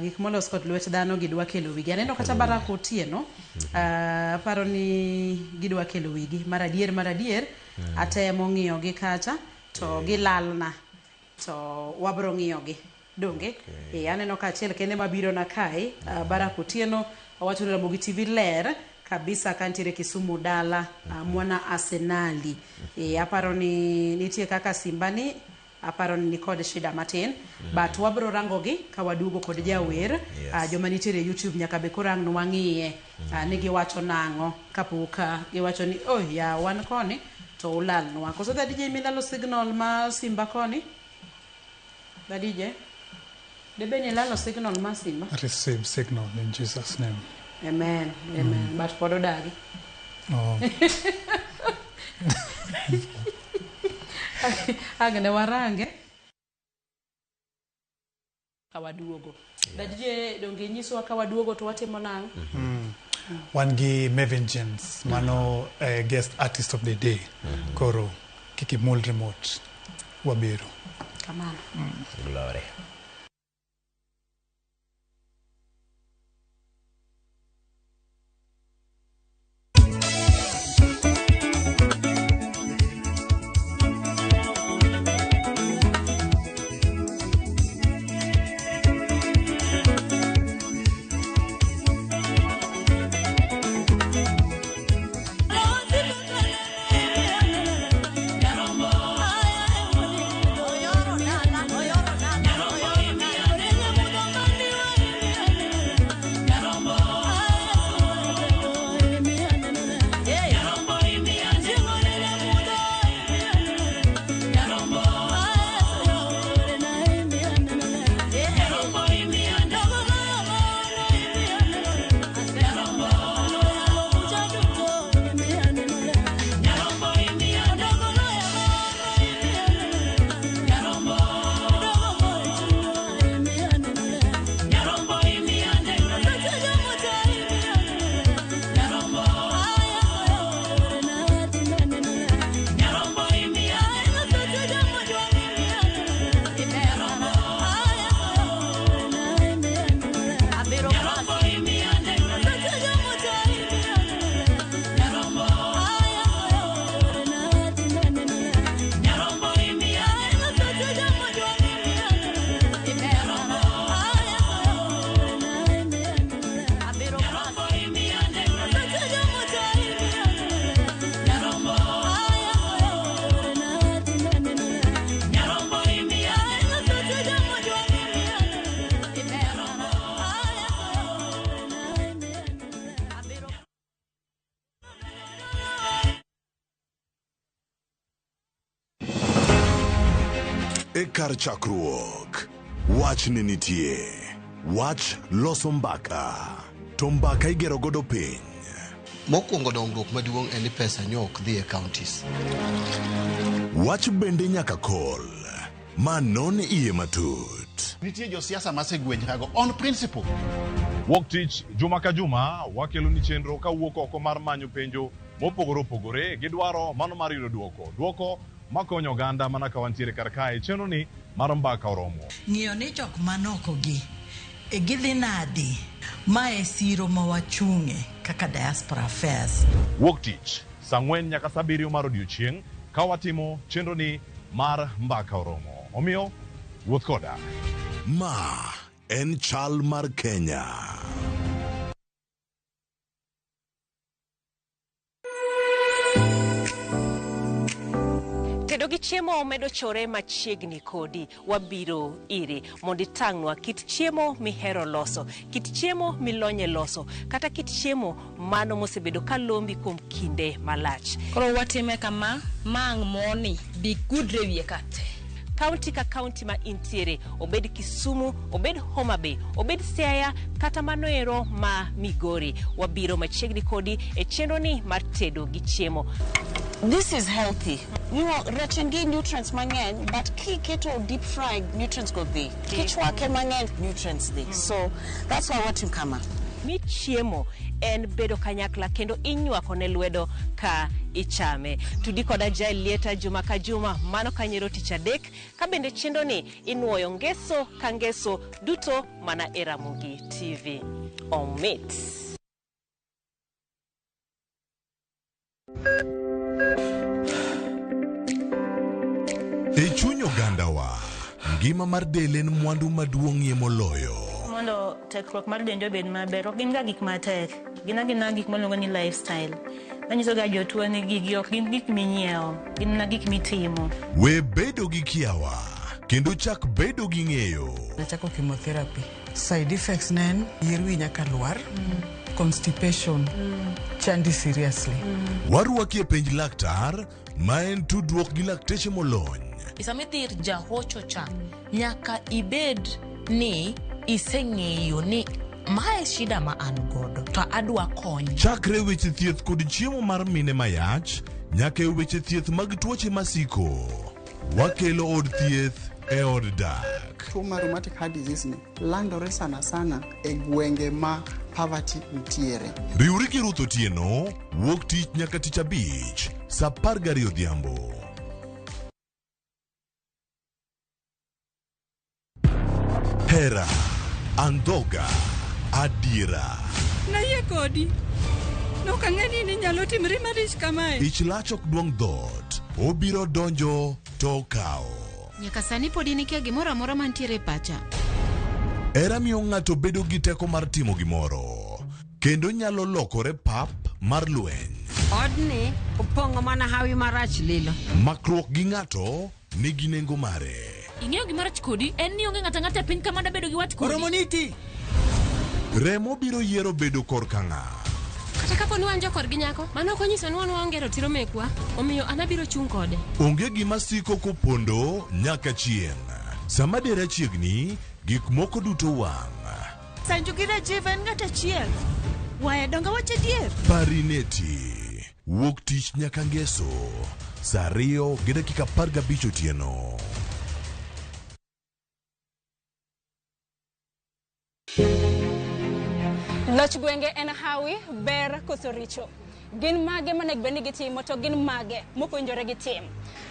Gik molos kod lwet dhano gidwa kelo wigi. Aneno kata Barak Otieno, aparo ni gidwa kelo wigi. Mar adier, atemo ng'iyogi kacha to gilalna to wabro ng'iyogi. Donge? Aneno ka achiel kende mabiro na kae, Barak Otieno owacho ni Ramogi TV ler kabisa kantiere Kisumu dala, mwana Arsenali. Aparo ni nitie kaka Simba ni, aparo ni nikod shida matin, but wabro rangogi ka waduogo kod jawer. Joma nitiere e YouTube nyaka be koro ang' nwang'iye, ni giwacho nang'o kapok giwacho ni oh ya wan koni to ulalnwa. Koso da DJ milalo signal ma Simba koni? Da DJ? Debe ni lalo signal ma Simba? Receive signal in Jesus name. Amen, amen. But pod odagi. Oh. Ang' ne warange ka waduogo. Da DJ donge nyiswa ka waduogo to watimo nang'o? Wan gi Mevin James, mano guest artist of the day. Koro kik imul remote, wabiro. Kamano. Glory. E kar chakruok, wach ne nitie. Wach loso mbaka, to mbaka igero godo piny. Mokwongo dongruok maduong' en ni pesa nyo ok dhi e counties. Wach bende nyaka kol, ma non iye matut. Nitie josiasa masegwenyrago on principle. Wuok tich juma ka juma wakelo ni chenro kawuok oko mar manyo penjo mopogore opogore gi dwaro mano mar yudo duoko. Duoko makonyo oganda mana ka wantiere kar kae chenro ni mar mbaka oromo. Ng'iyo ni jok manoko gi gidhi nadi, mae siro ma wachung'e kaka diaspora affairs. Wuok tich saa 4 nyaka saa 7 mar odiochieng' ka watimo chenro ni mar mbaka oromo. Omiyo wuoth koda. Ma en chal mar Kenya. Tedo gi chiemo medo chore machiegni kodi. Wabiro iri mondo itang'nwa kit chiemo mihero loso, kit chiemo milonye loso, kata kit chiemo mano mosebedo ka lombi kuom kinde malach. Koro watime kama, ma ang' moni bi gudre wiye ka te. Kaunti ka kaunti ma intiere, obed Kisumu, obed Homa Bay, obed Siaya, kata manoero ma Migori, wabiro machiegni kodi e chenro ni mar tedo gi chiemo. This is healthy. Rech en gi nutrients mang'eny, but kiketo deep fried, nutrients go dhi. Kichwake mang'eny, nutrients dhi. So that's why watim kama. Mi chiemo en bedo kanyakla kendo inywako ne lwedo ka ichame. Tudi koda Jael Lieta juma ka juma, mano kanyero tich adek, ka bende chenro ni inuoyo ngeso ka ngeso duto mana e Ramogi TV. Omit. E chuny ogandawa, ngima mar del en mwandu maduong'ie moloyo. Mondo tekruok mar dendi obed maber, ok gin ga gik matek. Gin agina gik miluongo ni lifestyle. Manyiso ga jotuo ni gigi ok gin gik minyiewo, gin mana gik mitimo. We bedo gi kiawa, kendo chak bedo gi ng'eyo. Nachako chemotherapy. Side effects ne en yier wi nyaka lwar, constipation, chandi seriously. Warwaki e penj laktar, ma en tudruok gi lakteche molony. Sama idhi ir jahocho cha, nyaka ibed ni iseng'eyo ni mae shida ma an godo to adwa kony. Chakre weche thieth kod chiemo mar mine mayach, nyaka e weche thieth mag tuoche masiko. Wakelo od thieth e od dak. Tuo mar rheumatic heart disease ni landore sana sana e gwenge ma poverty nitiere. Riwri gi Ruth Otieno, wuok tich nyaka tich abich, saa 12 odhiambo. Hera, andhoga, adiera. Nayie kodi. Nok ang'e ni ninyalo timri malich kamae. Ich lach ok duong' dhoot, obiro donjo to okawo. Nyaka sani pod in ikia gimoro amora mantiere e pacha. Hera miyo ng'ato bedo gi teko mar timo gimoro, kendo nyalo lokore pap mar lweny. Odni opong'o mana hawi marach lilo. Makruok gi ng'ato nigi nengo mare. Ing'eyo gima rach kodi en ni onge ng'ato ang'ata e piny ka mada bedo gi wat kodi. Oromoniti! Remo biro yiero bedo korka ng'a. Kata kapo ni wan jokorgi nyako, mano ok onyiso ni wan waonge ratiro mekwa, omiyo an abiro chung' kode. Onge gima siko kopondo nyaka chieng'. Sama dera chiegni, gik moko duto wang'. Sanju gi Rajiv en ng'at achiel. Waya donge wach adier? Parineti. Wuok tich nyaka ngeso. Saa 2:15 otieno. Loch gwenge en hawi, ber koso richo. Gin mage monego bed ni gitimo to gin mage mok owinjore gitim.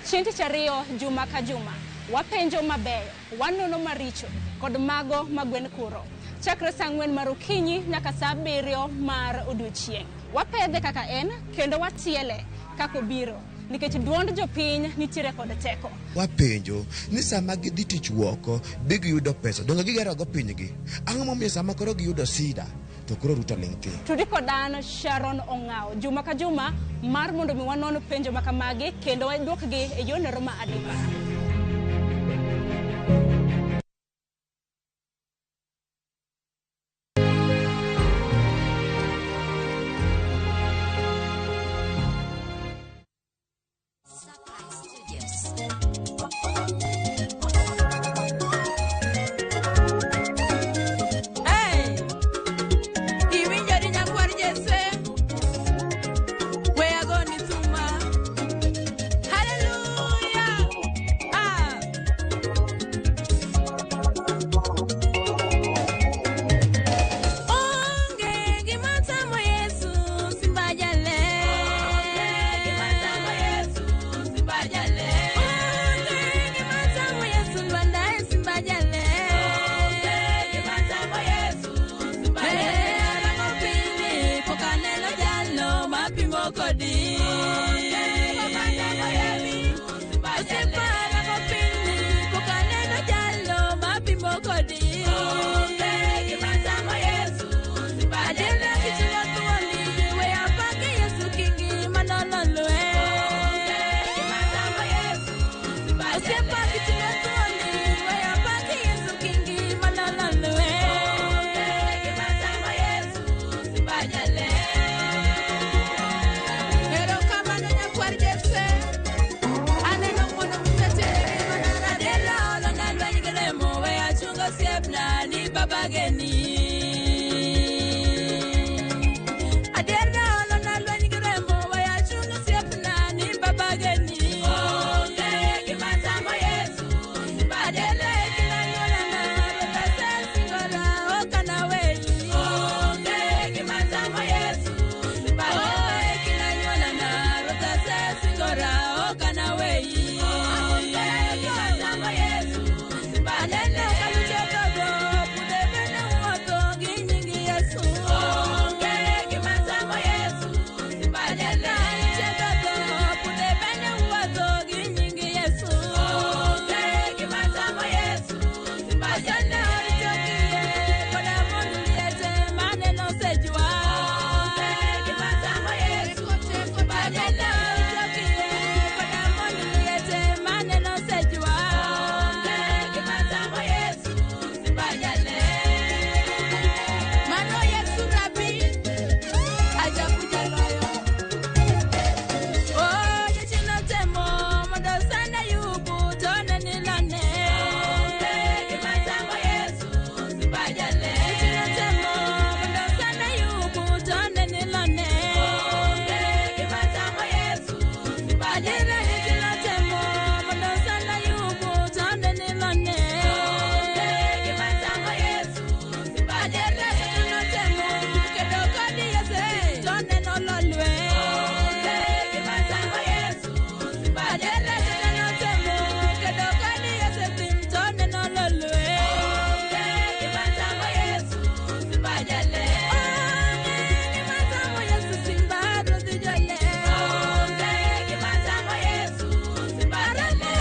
Chieng' tich ariyo juma ka juma, wapenjo mabeyo, wanono maricho kod mago ma gwen kuro. Chakre saa 4 mar okinyi nyaka saa 7 mar odiochieng'. Wapedhe kaka en kendo watiele kaka obiro nikech duond jopiny nitiere kod teko. Wapenjo ni sama gidhi tich woko bi giyudo pesa, donge gigerogo pinygi? Ang'o momiyo sama koro giyudo sida to koro Ruto ling' thi? Tudi kod an Sharon Ong'awo juma ka juma mar mondo mi wanon penjo makamagi kendo waduokgi e yorno ma adimba. Hey! Iwinjori nyakwar Jesse, we agoni thuma. Hallelujah! anyuolana ni baba geni. Adier naolo na lweny gi remo weya chung' osiepna ni baba geni. Onge gima tamo Yesu, adier gin anyuolana ruoth asesingora ok anaweyi. Onge gima tamo Yesu, onge gin anyuolana ruoth asesingora ok anaweyi. Onge gima tamo Yesu, aneno ka luche todho pudhe bende wuotho gi nying Yesu. Onge gima tamo Yesu, aneno ka luche todho pudhe bende wuotho gi nying Yesu. Onge gima tamo Yesu, aneno richo kiye koda mond liete maneno osejwa. Onge gima tamo Yesu, aneno richo kiye koda mond liete maneno osejwa. Onge gima tamo Yesu, sibajale. Mano Yesu rabi, ajabu jaloyo. Oh, jachien otemo mondo osand Ayubu to ne nilone. Onge gima tamo Yesu, sibajale. Jachien otemo mondo osand Ayubu to ne nilone. Onge gima tamo Yesu, sibajale. Jachien otemo mondo osand Ayubu to ne nilone. Onge gima tamo Yesu, sibajale. Satan otemo kedo kod Yesu to ne nololwe. Onge gima tamo Yesu, sibajale. Satan otemo kedo kod Yesu to ne nololwe. Onge gima tamo Yesu, sibajale. Onge gima tamo Yesu, simba ruodh jole. Onge gima tamo Yesu, sibajale.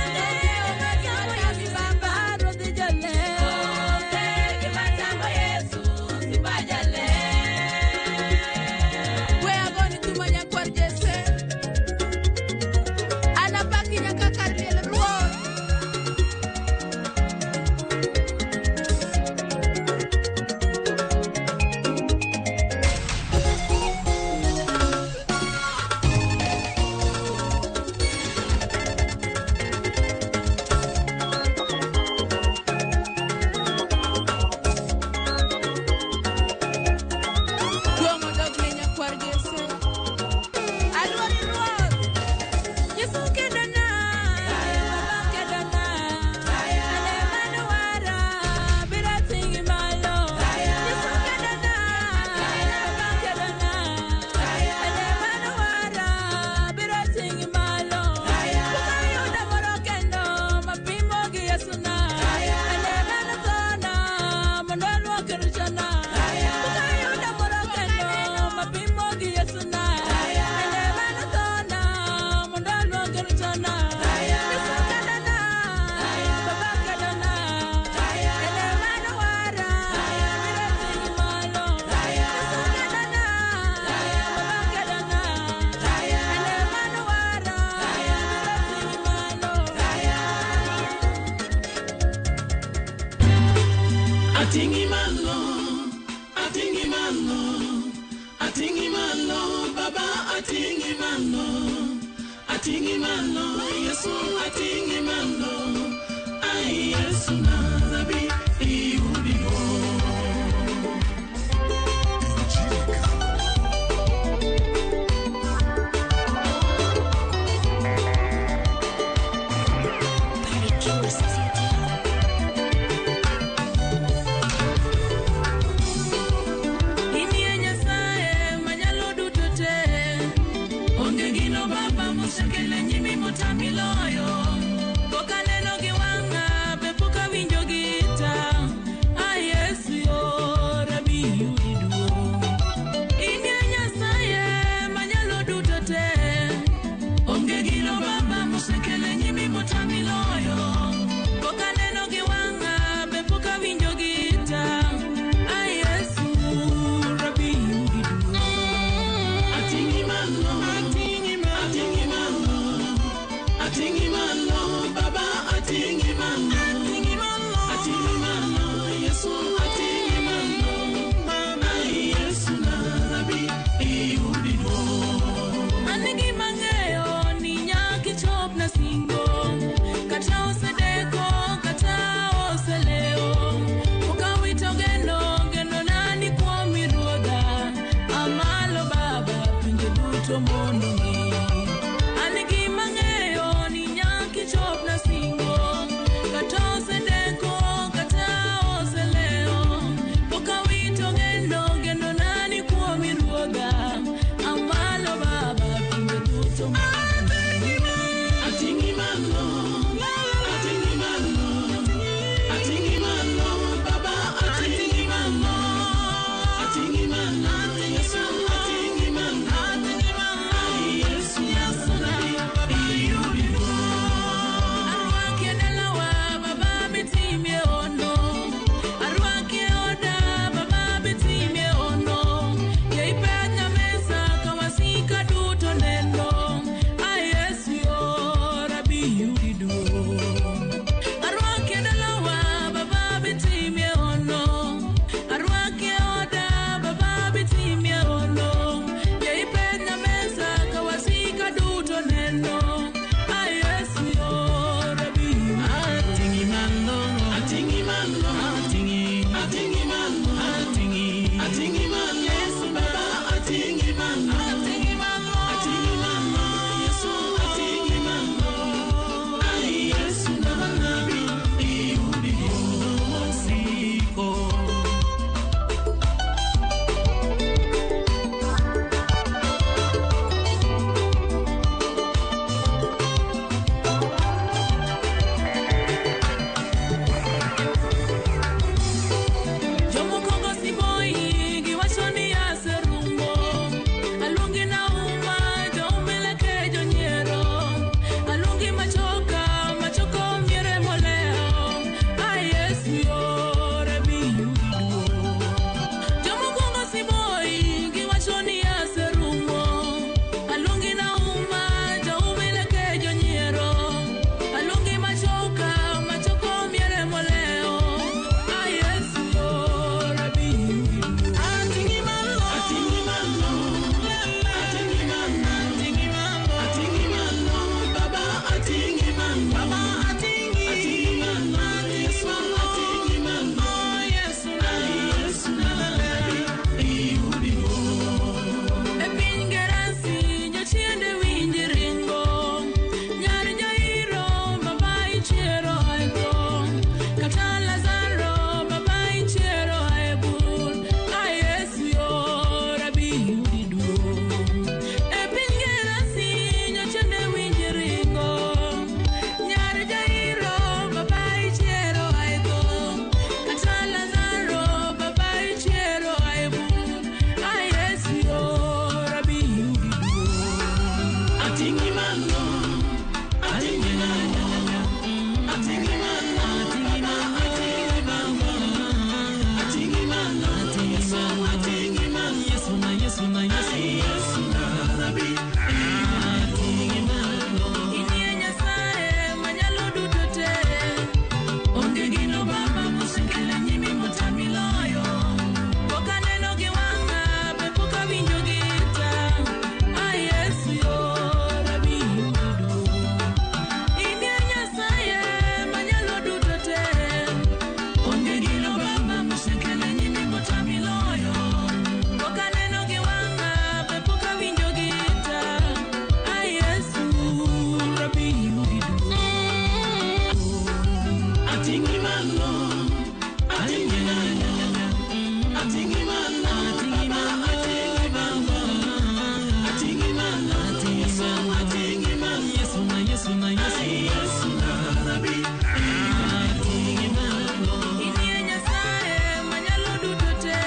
Onge gima tamo Yesu, simba ruodh jole. Onge gima tamo Yesu, sibajale. We agoni thuma nyakwar Jesse. An apaki nyaka kar liel ruoth. Duong' odogne nyakwar Jesse. Aluori ruoth. Yesu kedona, Baba kedona, ane mano wara, biro ting'i malo. Yesu kedona, Baba kedona, ane mano wara, biro ting'i malo. Pok ayudo moro kendo mapimo gi Yesu na, ane mano thona mondo aluok richona. Pok ayudo moro kendo mapimo gi Yesu na, ane mano thona mondo aluok richona. Yesu kedona, Baba kedona, ane mano wara, biro ting'i malo. Yesu kedona, Baba kedona, ane mano wara, biro ting'i malo. Atingi malo, atingi malo, atingi malo, Baba atingi malo, atingi malo, Yesu atingi malo, ai Yesu na rabi iudigo. Inie Nyasaye manyalo duto te. Onge gino Baba mosekelo nyimi motami loyo. Pok aneno gi wang'a, be pok awinjo gi duto mondo ng'i. An gima ng'eyo ni nyaka ichopna singo. Kata osedeko, kata oselewo, pok awito geno, geno nani kuomi Ruodha. Amalo Baba, pinje duto mondo ng'i. Ating'i malo, ating'i malo, ating'i malo, Baba, ating'i malo, ating'i malo, Yesu, ating'i malo, ai Yesu, Yesu na iyudi Arwaki e dalawa, Baba, bitimie ono. Arwaki e oda, Baba, bitimie ono. Yie ipedhna mesa ka wasika duto neno. Ai Yesu yora bi yudi duong'. Arwaki e dalawa, Baba, bitimie ono. Arwaki e oda, Baba, bitimie ono. Yie ipedhna mesa ka wasika duto neno. Ai Yesu yora bi yudi Ating'i malo, ating'i malo, ating'i, ating'i malo, ating'i, ating'i malo, Yesu Baba, ating'i malo, ating'i malo, ating'i malo, Yesu, ating'i malo, ai Yesu na nabi, iyudi mosiko. Jomoko go siboi giwacho ni aserumo. Aluongi Nauma, joumeleke jonyiero. Aluongi Machoka, machoko miere molewo. Ai Yesu yore bi yudi duong'. Jomoko go siboi giwacho ni aserumo. Aluongi Nauma, joumeleke jonyiero. Aluongi Machoka, machoko miere molewo. Ai Yesu yore bi yudi duong'. Ating'i malo, ating'i malo, ating'i malo, ating'i malo, ating'i malo, Baba, ating'i malo, Baba, ating'i, ating'i malo, Yesu, ating'i malo, Yesu na, Yesu na, iyudi duong'. E piny Gerasi jochiende winji ringo, nyar Jairo baba ichiero ae tho, kata Lazaro baba ichiero ae bur, ai Yesu yora bi yudi duong'. E piny Gerasi jochiende winji ringo, nyar Jairo baba ichiero ae tho, kata Lazaro baba ichiero ae bur, ai Yesu yora bi yudi duong'. Ating'i malo, ating'i malo, ating'i malo, Baba, ating'i malo, ating'i malo, Yesu, ating'i malo, Yesu na, Yesu na, Yesu, Yesu na, Rabi, ating'i malo. Inie Nyasaye manyalo duto te, onge gino Baba mosekelo nyimi motami loyo. Pok aneno gi wang'a, be pok awinjo gi ita. Ai Yesu yora bi yudi duong'. Inie Nyasaye manyalo duto te, onge gino Baba mosekelo nyimi motami loyo. Pok aneno gi wang'a, be pok awinjo gi ita. Ai Yesu rabi yudi duong'. Ating'i malo, ating'i malo, ating'i malo, Baba, ating'i malo, ating'i malo, Yesu, ating'i malo, Yesu na, Yesu na, Yesu, Yesu na, Rabi, ating'i malo. Inie Nyasaye manyalo duto te,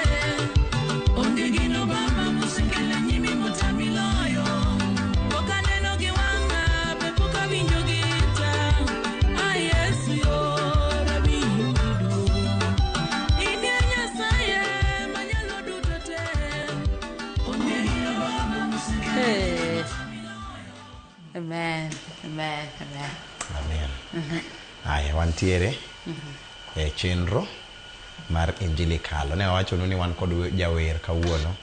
onge gino Baba mosekelo nyimi motami loyo. Pok aneno gi wang'a, be pok awinjo gi ita. Ai Yesu yora bi yudi duong'. Inie Nyasaye manyalo duto te, onge gino Baba mosekelo Hey. Amen. Amen. Amen. Amen. Aya, wantiere e chenro mar Injili Kalo. Ne wawachonu ni wan kod jawer kawuono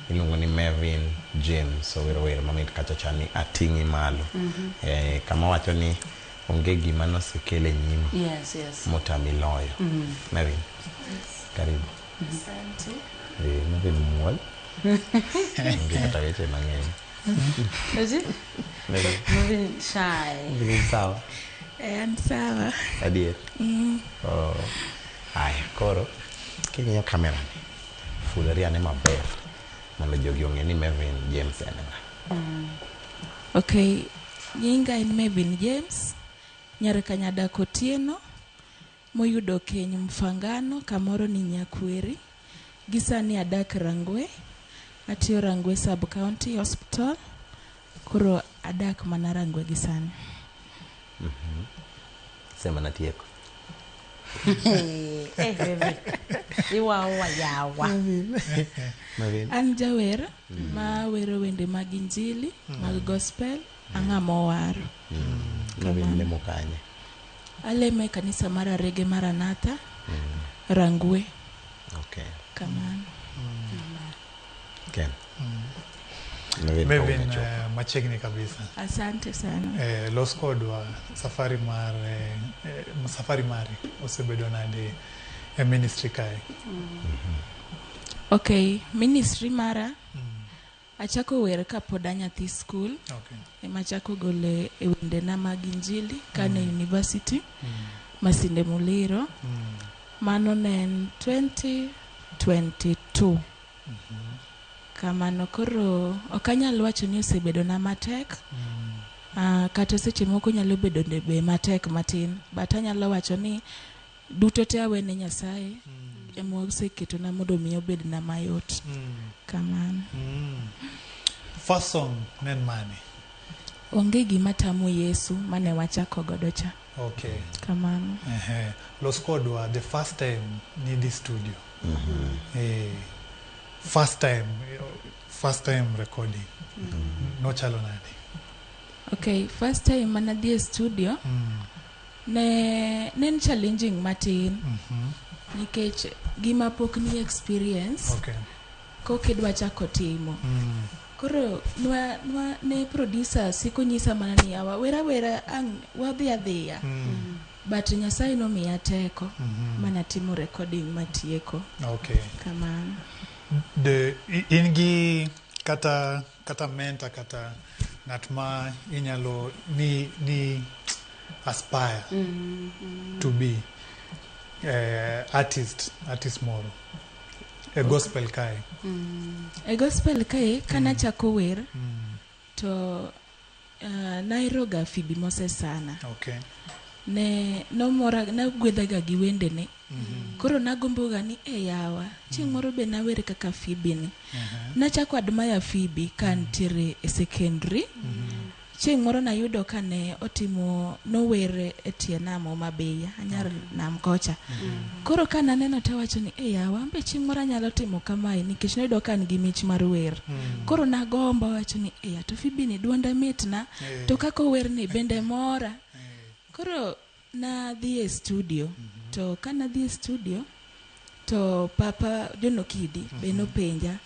iluongo ni Mevin James, owero wer mamit kacha cha ni ating'i malo. Kama wacho ni onge gima nosekel e nyimi Yes. motami loyo. Mevin, karibu. Asante. Mevin muol. Onge kata weche mang'eny. Oji? Mevin. Mevin shy. Mevin sawa. Eh, an sawa. Adier. Mm. Oh. Aya, koro king'iyo kamera ni, fulri ane maber mondo jogi ong'e ni Mevin James en ng'a. Okay, nyinga en Mevin James, nyar Kanyadak Otieno, moyudo keny Mfangano, kamoro ni Nyakweri. Gi sani adak Rangwe, atiyo Rangwe Sub County Hospital, koro adak mana Rangwe gi sani. Sema natieko. Eh, Mevin. Iwawa yawa. Mevin. An jawer ma wero wende mag injili, mag gospel, ang'ama owaro. Mevin lemo kanye? Alemo e kanisa mar Arege Maranatha, Rangwe. Okay. Kamano. Ken. Mevin, Mevin kaunga machiegni kabisa. Asante sana. Los kodwa safari mar safari mari osebedo nade e ministry kae? Okay, ministry mara achako wer kapod anyathi skul. Okay. Ema achako golo e wendena mag injili kane university Masinde Muliro. Mano ne en 2022. Kamano koro ok anyal wacho ni osebedona matek. Kata seche moko nyalo bedo ne be matek matin, but anyalo wacho ni duto te awene Nyasaye ema oseketona mondo mi obedna mayot. Kamano. First song ne en mane? Onge gima tamo Yesu mane wachako godo cha. Okay. Kamano. Ehe. Los kodwa the first time nidhi studio. First time recording. Nochalo nade? Okay, first time manadhi e studio ne en challenging matin nikech gima pok ni experience Okay. kokidwa chako timo. Koro nwa ne producer siko nyisa mana ni yawa wera wera ang' wadhi adhiya. But Nyasaye nomiya teko manatimo recording matieko. Okay. Kamano. De in gi kata mentor kata ng'at ma inyalo ni aspire to be artist moro e gospel kae. E gospel kae kanachako wer to naheroga Phoebe Moses sana. Okay. Ne nomora nagwedhaga gi wendene. Koro nagomboga ni e yawa chieng' moro be nawer kaka Phoebe ni. Nachako admire Phoebe ka ntiere e secondary. Chieng' moro nayudo ka ne otimo nower e tie nam Homa Bay, anyar nam kocha. Koro ka naneno tawacho ni e yawa ambe chieng' moro anyalo timo kamae nikech nayudo ka an gi mich mar wer. Koro nagombo awacho ni e to Phoebe ni duonde mitna to kaka ower ni bende mora. Koro nadhi e studio to kanadhi e studio to papa John Okidi be nopenja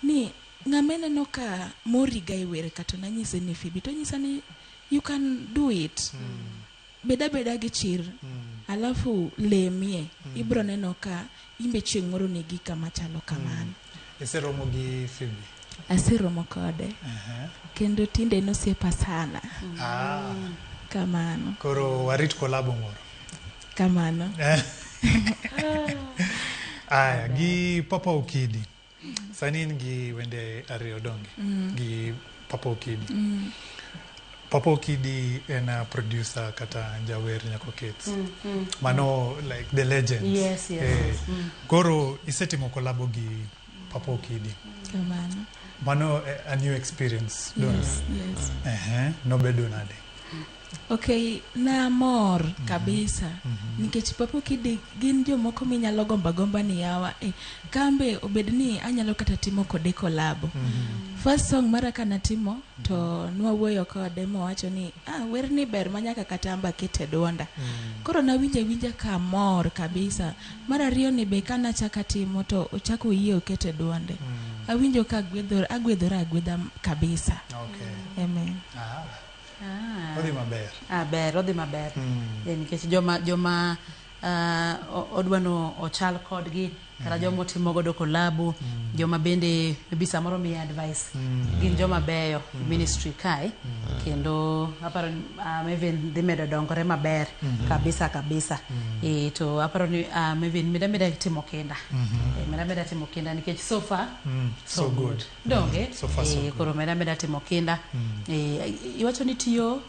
ni ng'ama ineno ka moriga e wer ka to nanyise ni Phoebe to onyisa ni you can do it. Bed abeda gi chir alafu lemie ibro neno ka imbe chieng' moro nigi kama chalo kamano. Iseromo gi Phoebe? Aseromo kode. Kendo tinde en osiepa sana. Kamano. Koro warit kolabo moro. Kamano. Aya, gi Papa Okidi. Sani in gi wende ariyo donge? Gi Papa Okidi. Papa Okidi en a producer kata jawer Nyako Kets. Mano like the legends. Yes, yes, yes. Koro isetimo kolabo gi Papa Okidi. Kamano. Mano a new experience. Yes, yes. Nobedo nade? Okay, namor kabisa nikech Papa Okidi gin jomoko minyalo gomba gomba ni yawa kambe obed ni anyalo kata timo kode kolabo. First song mara kanatimo to nwawuoyo kode mowacho ni werni ber manyaka kata amba kete duonda. Koro nawinjo awinja kamor kabisa. Mar ariyo ni be kanachaka timo to ochako oyie okete duonde. Awinjo ka agwedhora agwedha kabisa. Okay. Amen. Odhi maber. Ber, odhi maber. Nikech joma odwa no ochal kodgi kata joma otimo godo kolabo, joma bende maybe samoro miye advice, gin joma beyo ministry kae, kendo aparo ni Mevin dhi medo dongore maber kabisa kabisa. To aparo ni Mevin meda meda timo kinda. Meda meda timo kinda nikech so far so good. Donge? So far, so good. Koro meda meda timo kinda. Iwacho ni tiyo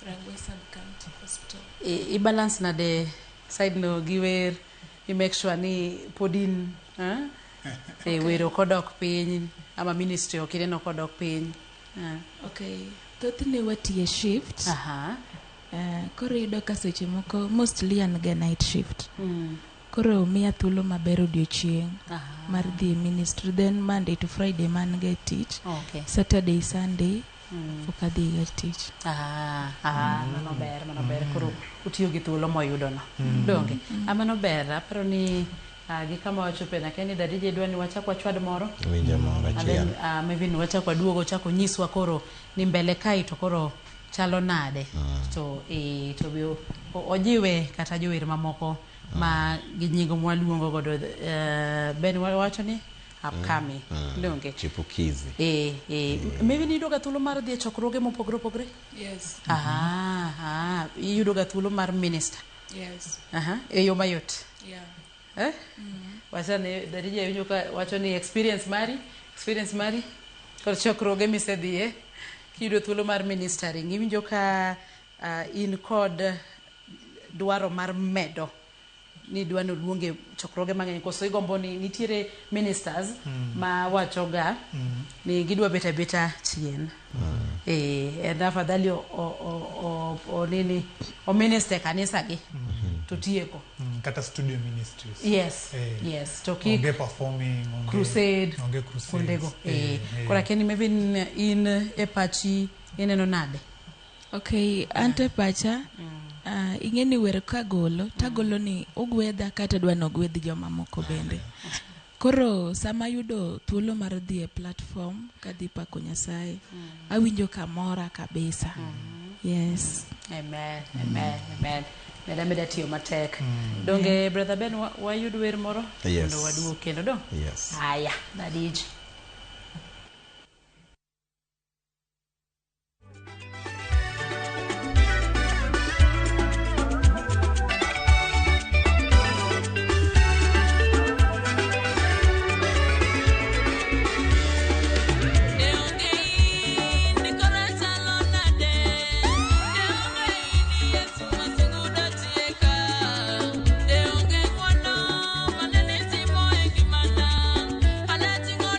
Rangwe Sub County Hospital. I balance nade side no gi wer, i make sure ni pod in wer ok odok piny ama ministry ok ineno kodok piny? Okay, thothne watiye shift. Koro iyudo ka seche moko mostly an ga night shift. Koro miya thuolo maber odiochieng' mar dhi e ministry, then Monday to Friday man ga e tich. Saturday, Sunday ok adhi ga tich. Mano ber, mano ber. Koro utiyo gi thuolo moyudono. Donge? Mano ber. Aparo ni gi kama wachope nakia ni Daddy dwa ni wachak wachwad moro. Winjo moro And then, achiel. maybe ni wachak waduogo chak onyiswa koro ni mbele kae to koro chalo nade. To to be ojiwe kata jower mamoko ma gi nying mwaluongo godo, Ben wacho ni upcoming. Donge? Chipukizi. Maybe niyudo ga thuolo mar dhi e chokruoge mopogore opogore? Yes. Iyudo ga thuolo mar minister? Yes. E yo mayot? Yeah. Eh? Wacha ni Dadija winjo ka wacho ni experience mari kod chokruoge misedhiye kiyudo thuolo mar ministering, iwinjo ka in kod dwaro mar medo ni dwa ni oluonge chokruoge mang'eny, koso igombo ni nitiere ministers ma wachoga ni gidwa bet abeta chien, en afadhali o nini o minister e kanisa gi to tieko. Kata studio ministries. Yes, yes. To kik onge performing, onge crusade, onge crusades. Kuondego. Koro akia ni maybe in e pachi ineno nade? Okay, anto e pacha, ing'e ni wer kagolo, tagolo ni ogwedha kata adwa ni ogwedh jomamoko bende. Koro sama ayudo thuolo mar dhi e platform kadhi pako Nyasaye, awinjo kamora kabisa. Yes. Amen, amen, amen. Meda meda tiyo matek. Donge Brother Ben wayud wer moro? Yes. Mondo waduog kendo do? Yes. Aya, Dadij. Onge ng'wono manene timo e ngimana. Anating'o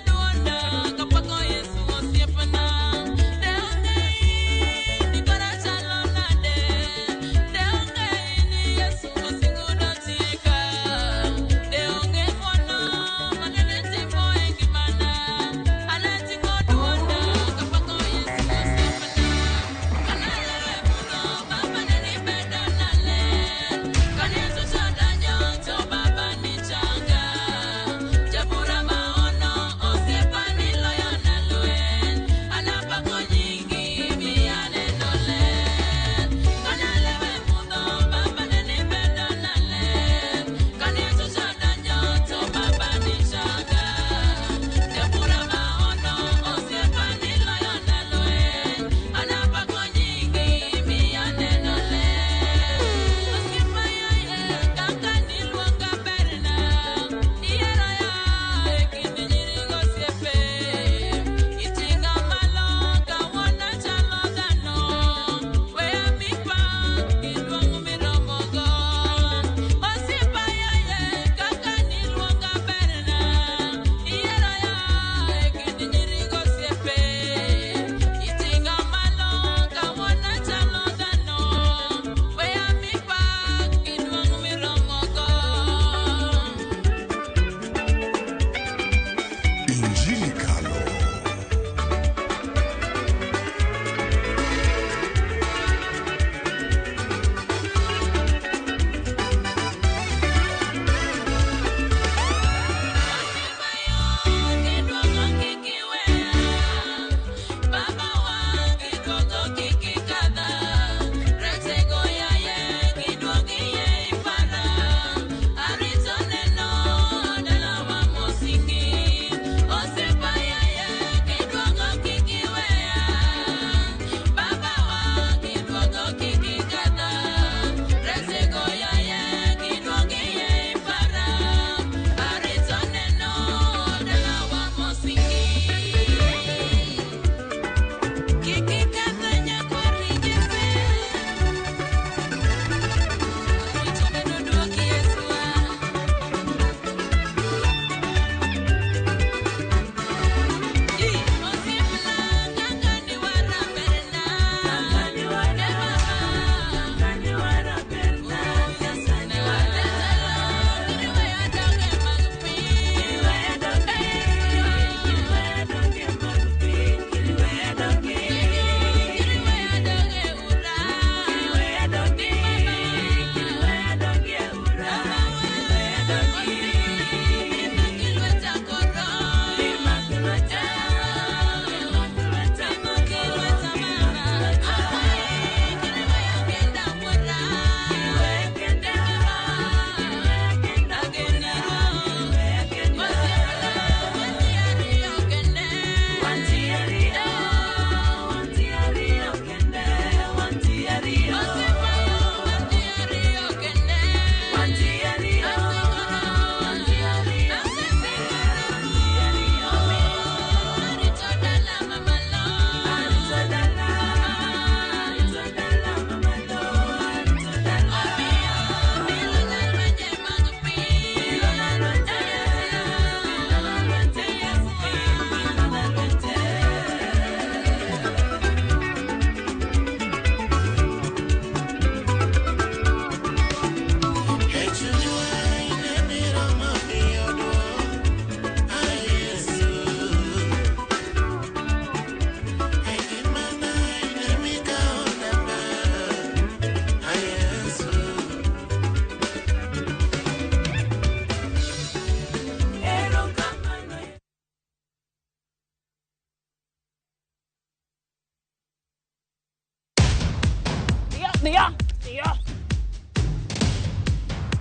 Dhiyo, dhiyo.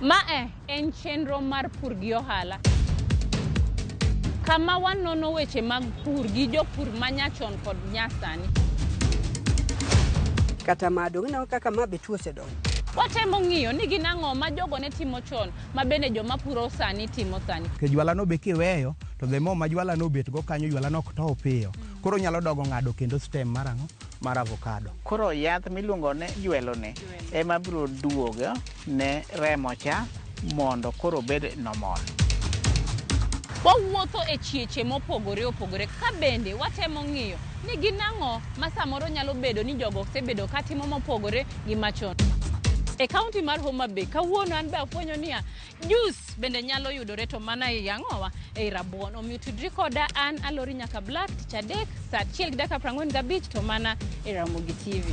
Mae en chenro mar pur gi ohala. Kama wanono weche mag pur gi jopur manyachon kod nyasani. Kata ma dong' ineno kaka ma be tuo osedonjo. Watemo ng'iyo ni gin ang'o ma jogo ne timo chon ma bende joma puro sani timo sani. Nikech jwala no be kiweyo to the more ma jwala no obet go kanyo jwala no ok tow piyo. Koro nyalo dogo ng'ado kendo stem mar ang'o? Mar avocado. Koro yath miluongo ni jwelo ni ema biro duogo ne remo cha mondo koro obed normal. Wawuotho e chieche mopogore opogore ka bende watemo ng'iyo ni gin ang'o ma samoro nyalo bedo ni jogo osebedo katimo mopogore gi machon. E kaunti mar Homa Bay, kawuono an be afwenyo niya, juice bende nyalo yudore to mana ei ang'owa, ei rabuon. Omiyo tudri koda an Alori Nyaka Black tich adek saa 1:45 to mana e Ramogi TV.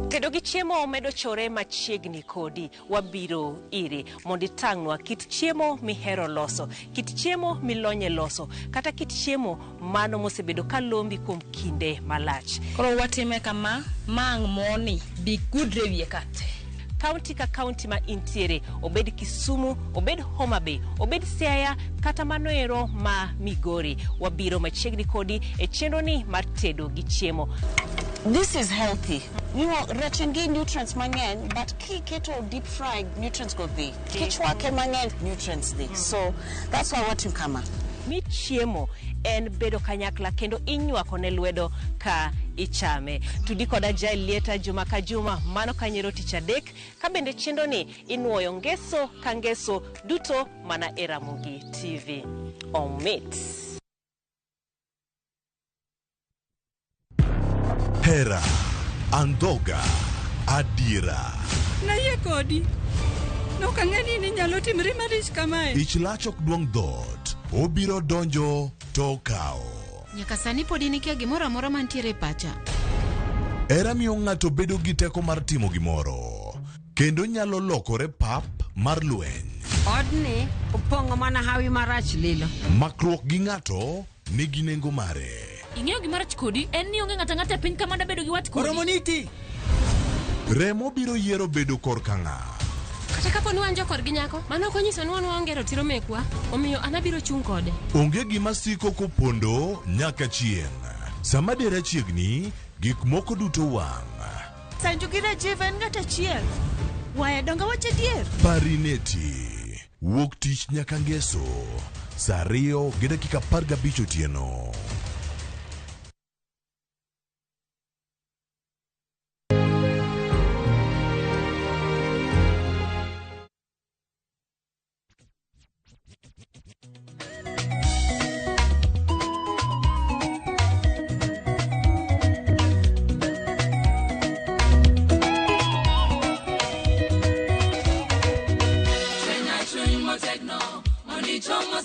Tedo gi chiemo medo chore machiegni kodi. Wabiro iri mondo itang'nwa kit chiemo mihero loso, kit chiemo milonye loso, kata kit chiemo mano mosebedo ka lombi kuom kinde malach. Koro watime kama, ma ang' moni bi gudre wiye ka te. Kaunti ka kaunti ma intiere, obed Kisumu, obed Homa Bay, obed Siaya, kata mano ero ma Migori. Wabiro machiegni kodi e chenro ni mar tedo gi chiemo. This is healthy. Rech en gi nutrients mang'eny, but kiketo deep fry, nutrients go dhi. Kichwake mang'eny, nutrients dhi. So that's why watimo kama. Mi chiemo en bedo kanyakla kendo inywako ne lwedo ka ichame. Tudi koda Jael Lieta juma ka juma, mano kanyero tich adek, ka bende chenro ni inuoyo ngeso ka ngeso duto mana e Ramogi TV. Omit. Hera, andhoga, adiera. Nayie kodi. Nok ang'e ni inyalo timri malich kamae. Ich lach ok duong' dhoot, obiro donjo to okawo. Nyaka sani pod in ikia gimoro amora mantiere e pacha. Hera miyo ng'ato bedo gi teko mar timo gimoro, kendo nyalo lokore pap mar lweny. Odni opong'o mana hawi marach lilo. Makruok gi ng'ato nigi nengo mare. Ing'eyo gima rach kodi en ni onge ng'ato ang'ata e piny ka mada bedo gi wat kodi. Oromoniti. Remo biro yiero bedo korka ng'a. Kata kapo ni wan jokorgi nyako, mano ok onyiso ni wan waonge ratiro mekwa, omiyo an abiro chung' kode. Onge gima siko kopondo nyaka chieng'. Sama dera chiegni, gik moko duto wang'. Sanju gi Rajiv en ng'at achiel. Waya donge wacho adier? Parineti. Wuok tich nyaka ngeso. Saa 2:15 otieno. Chuma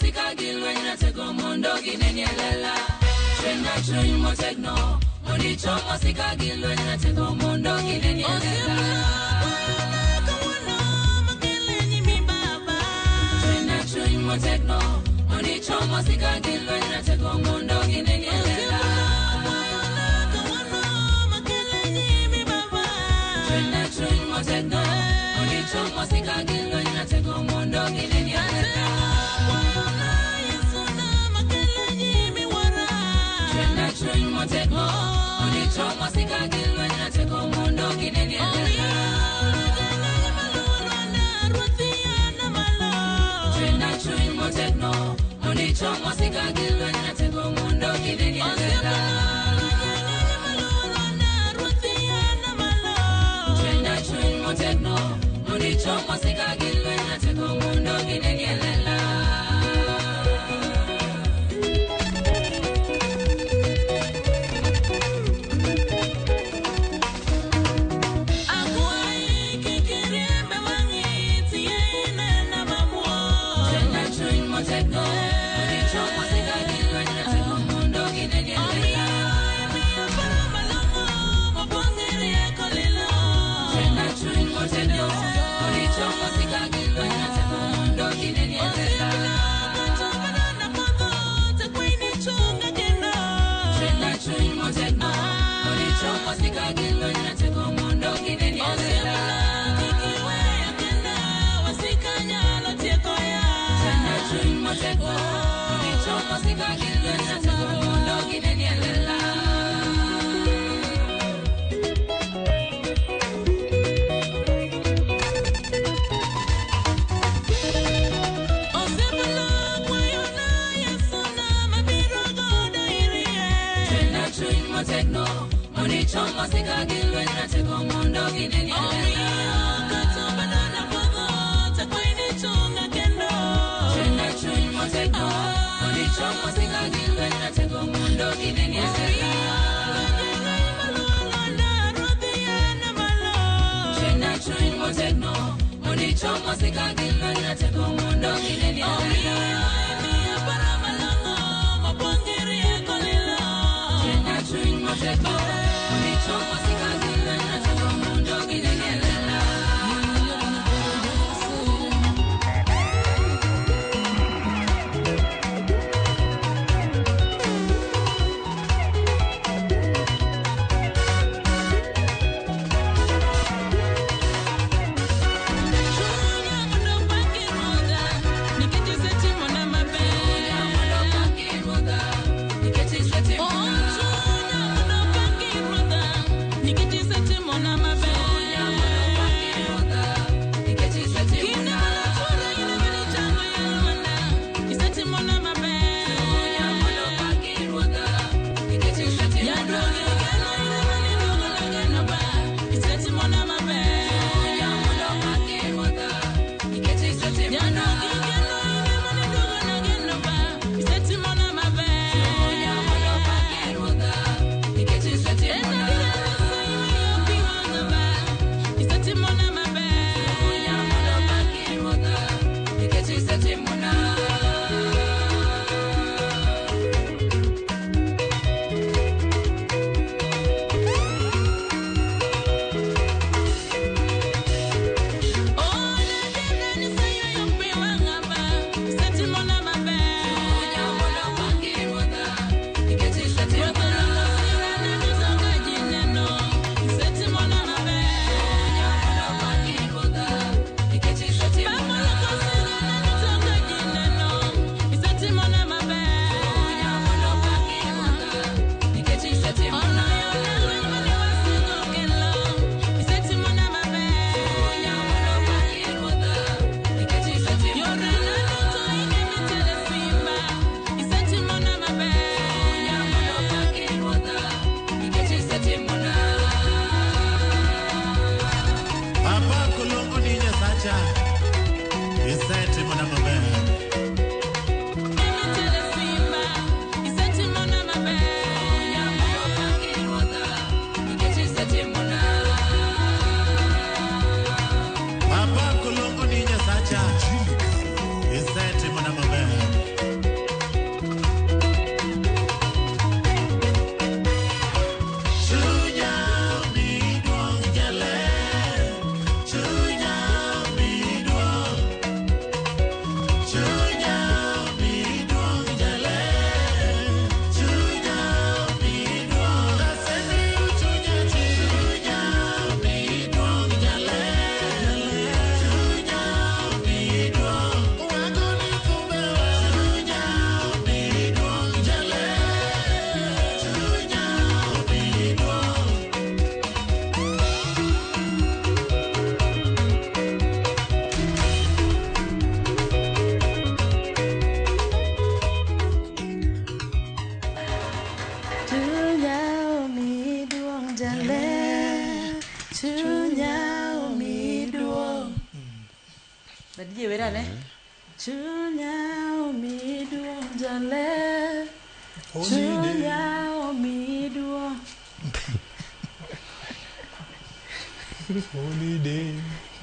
Holiday,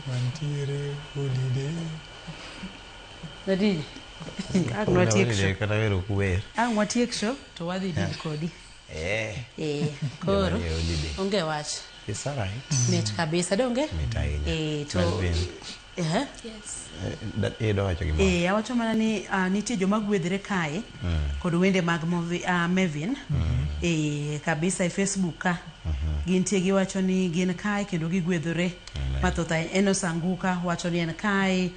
mantiere, holiday. Daddy, ang watiek show. Kata wero kuwer. Ang watiek show to wadhi deal kodi. Eh. Koro. Onge wach. It's all right. Mit kabisa donge? Mit ahinya. To Yes. Idwa wacho gimoro. Awacho mana ni nitie joma gwedhre kae kod wende mag Mevin kabisa e Facebook ka. Gintie giwacho ni gin kae kendo gigwedhore mathoth ahinya. Enos Anguka wacho ni en kae,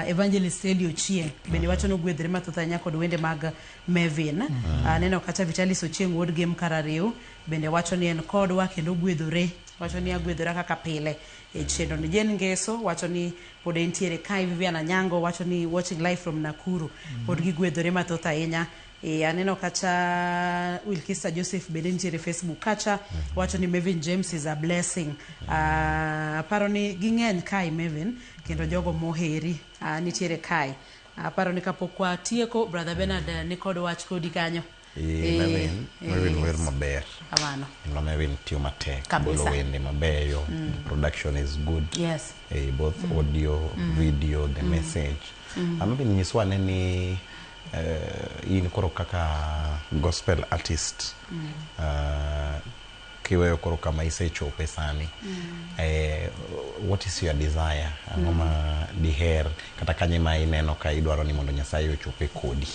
Evangelist Eli Ochieng bende wacho ni ogwedhre mathoth ahinya kod wende mag Mevin. Aneno kata Vitalis Ochieng wuod Gem Karariu bende wacho ni en kodwa kendo ogwedhore, wacho ni agwedhora kaka pile e chenro ni. Jane Ngeso wacho ni pod entiere kae. Vivian Anyango wacho ni watching live from Nakuru, pod gigwedhore mathoth ahinya. Aneno kacha Wilkista Joseph bende nitiere Facebook kacha, wacho ni Mevin James is a blessing. Aparo ni ging'eny kae Mevin, kendo jogo moheri nitiere kae. Aparo ni kapok watieko, Brother Bernard ni kod wach kodi kanyo. Eh, Mevin, Mevin wer maber. Kamano. Kendo Mevin tiyo matek. Kabisa. Golo wende mabeyo. The production is good. Yes. Eh, both audio, video, the message. Mm. Mevin nyiswa ane ni in koro kaka gospel artist. Kiweyo koro kama isechope sani. What is your desire? Ang'o ma diher kata kanye ma ineno ka idwaro ni mondo Nyasaye ochope kodi?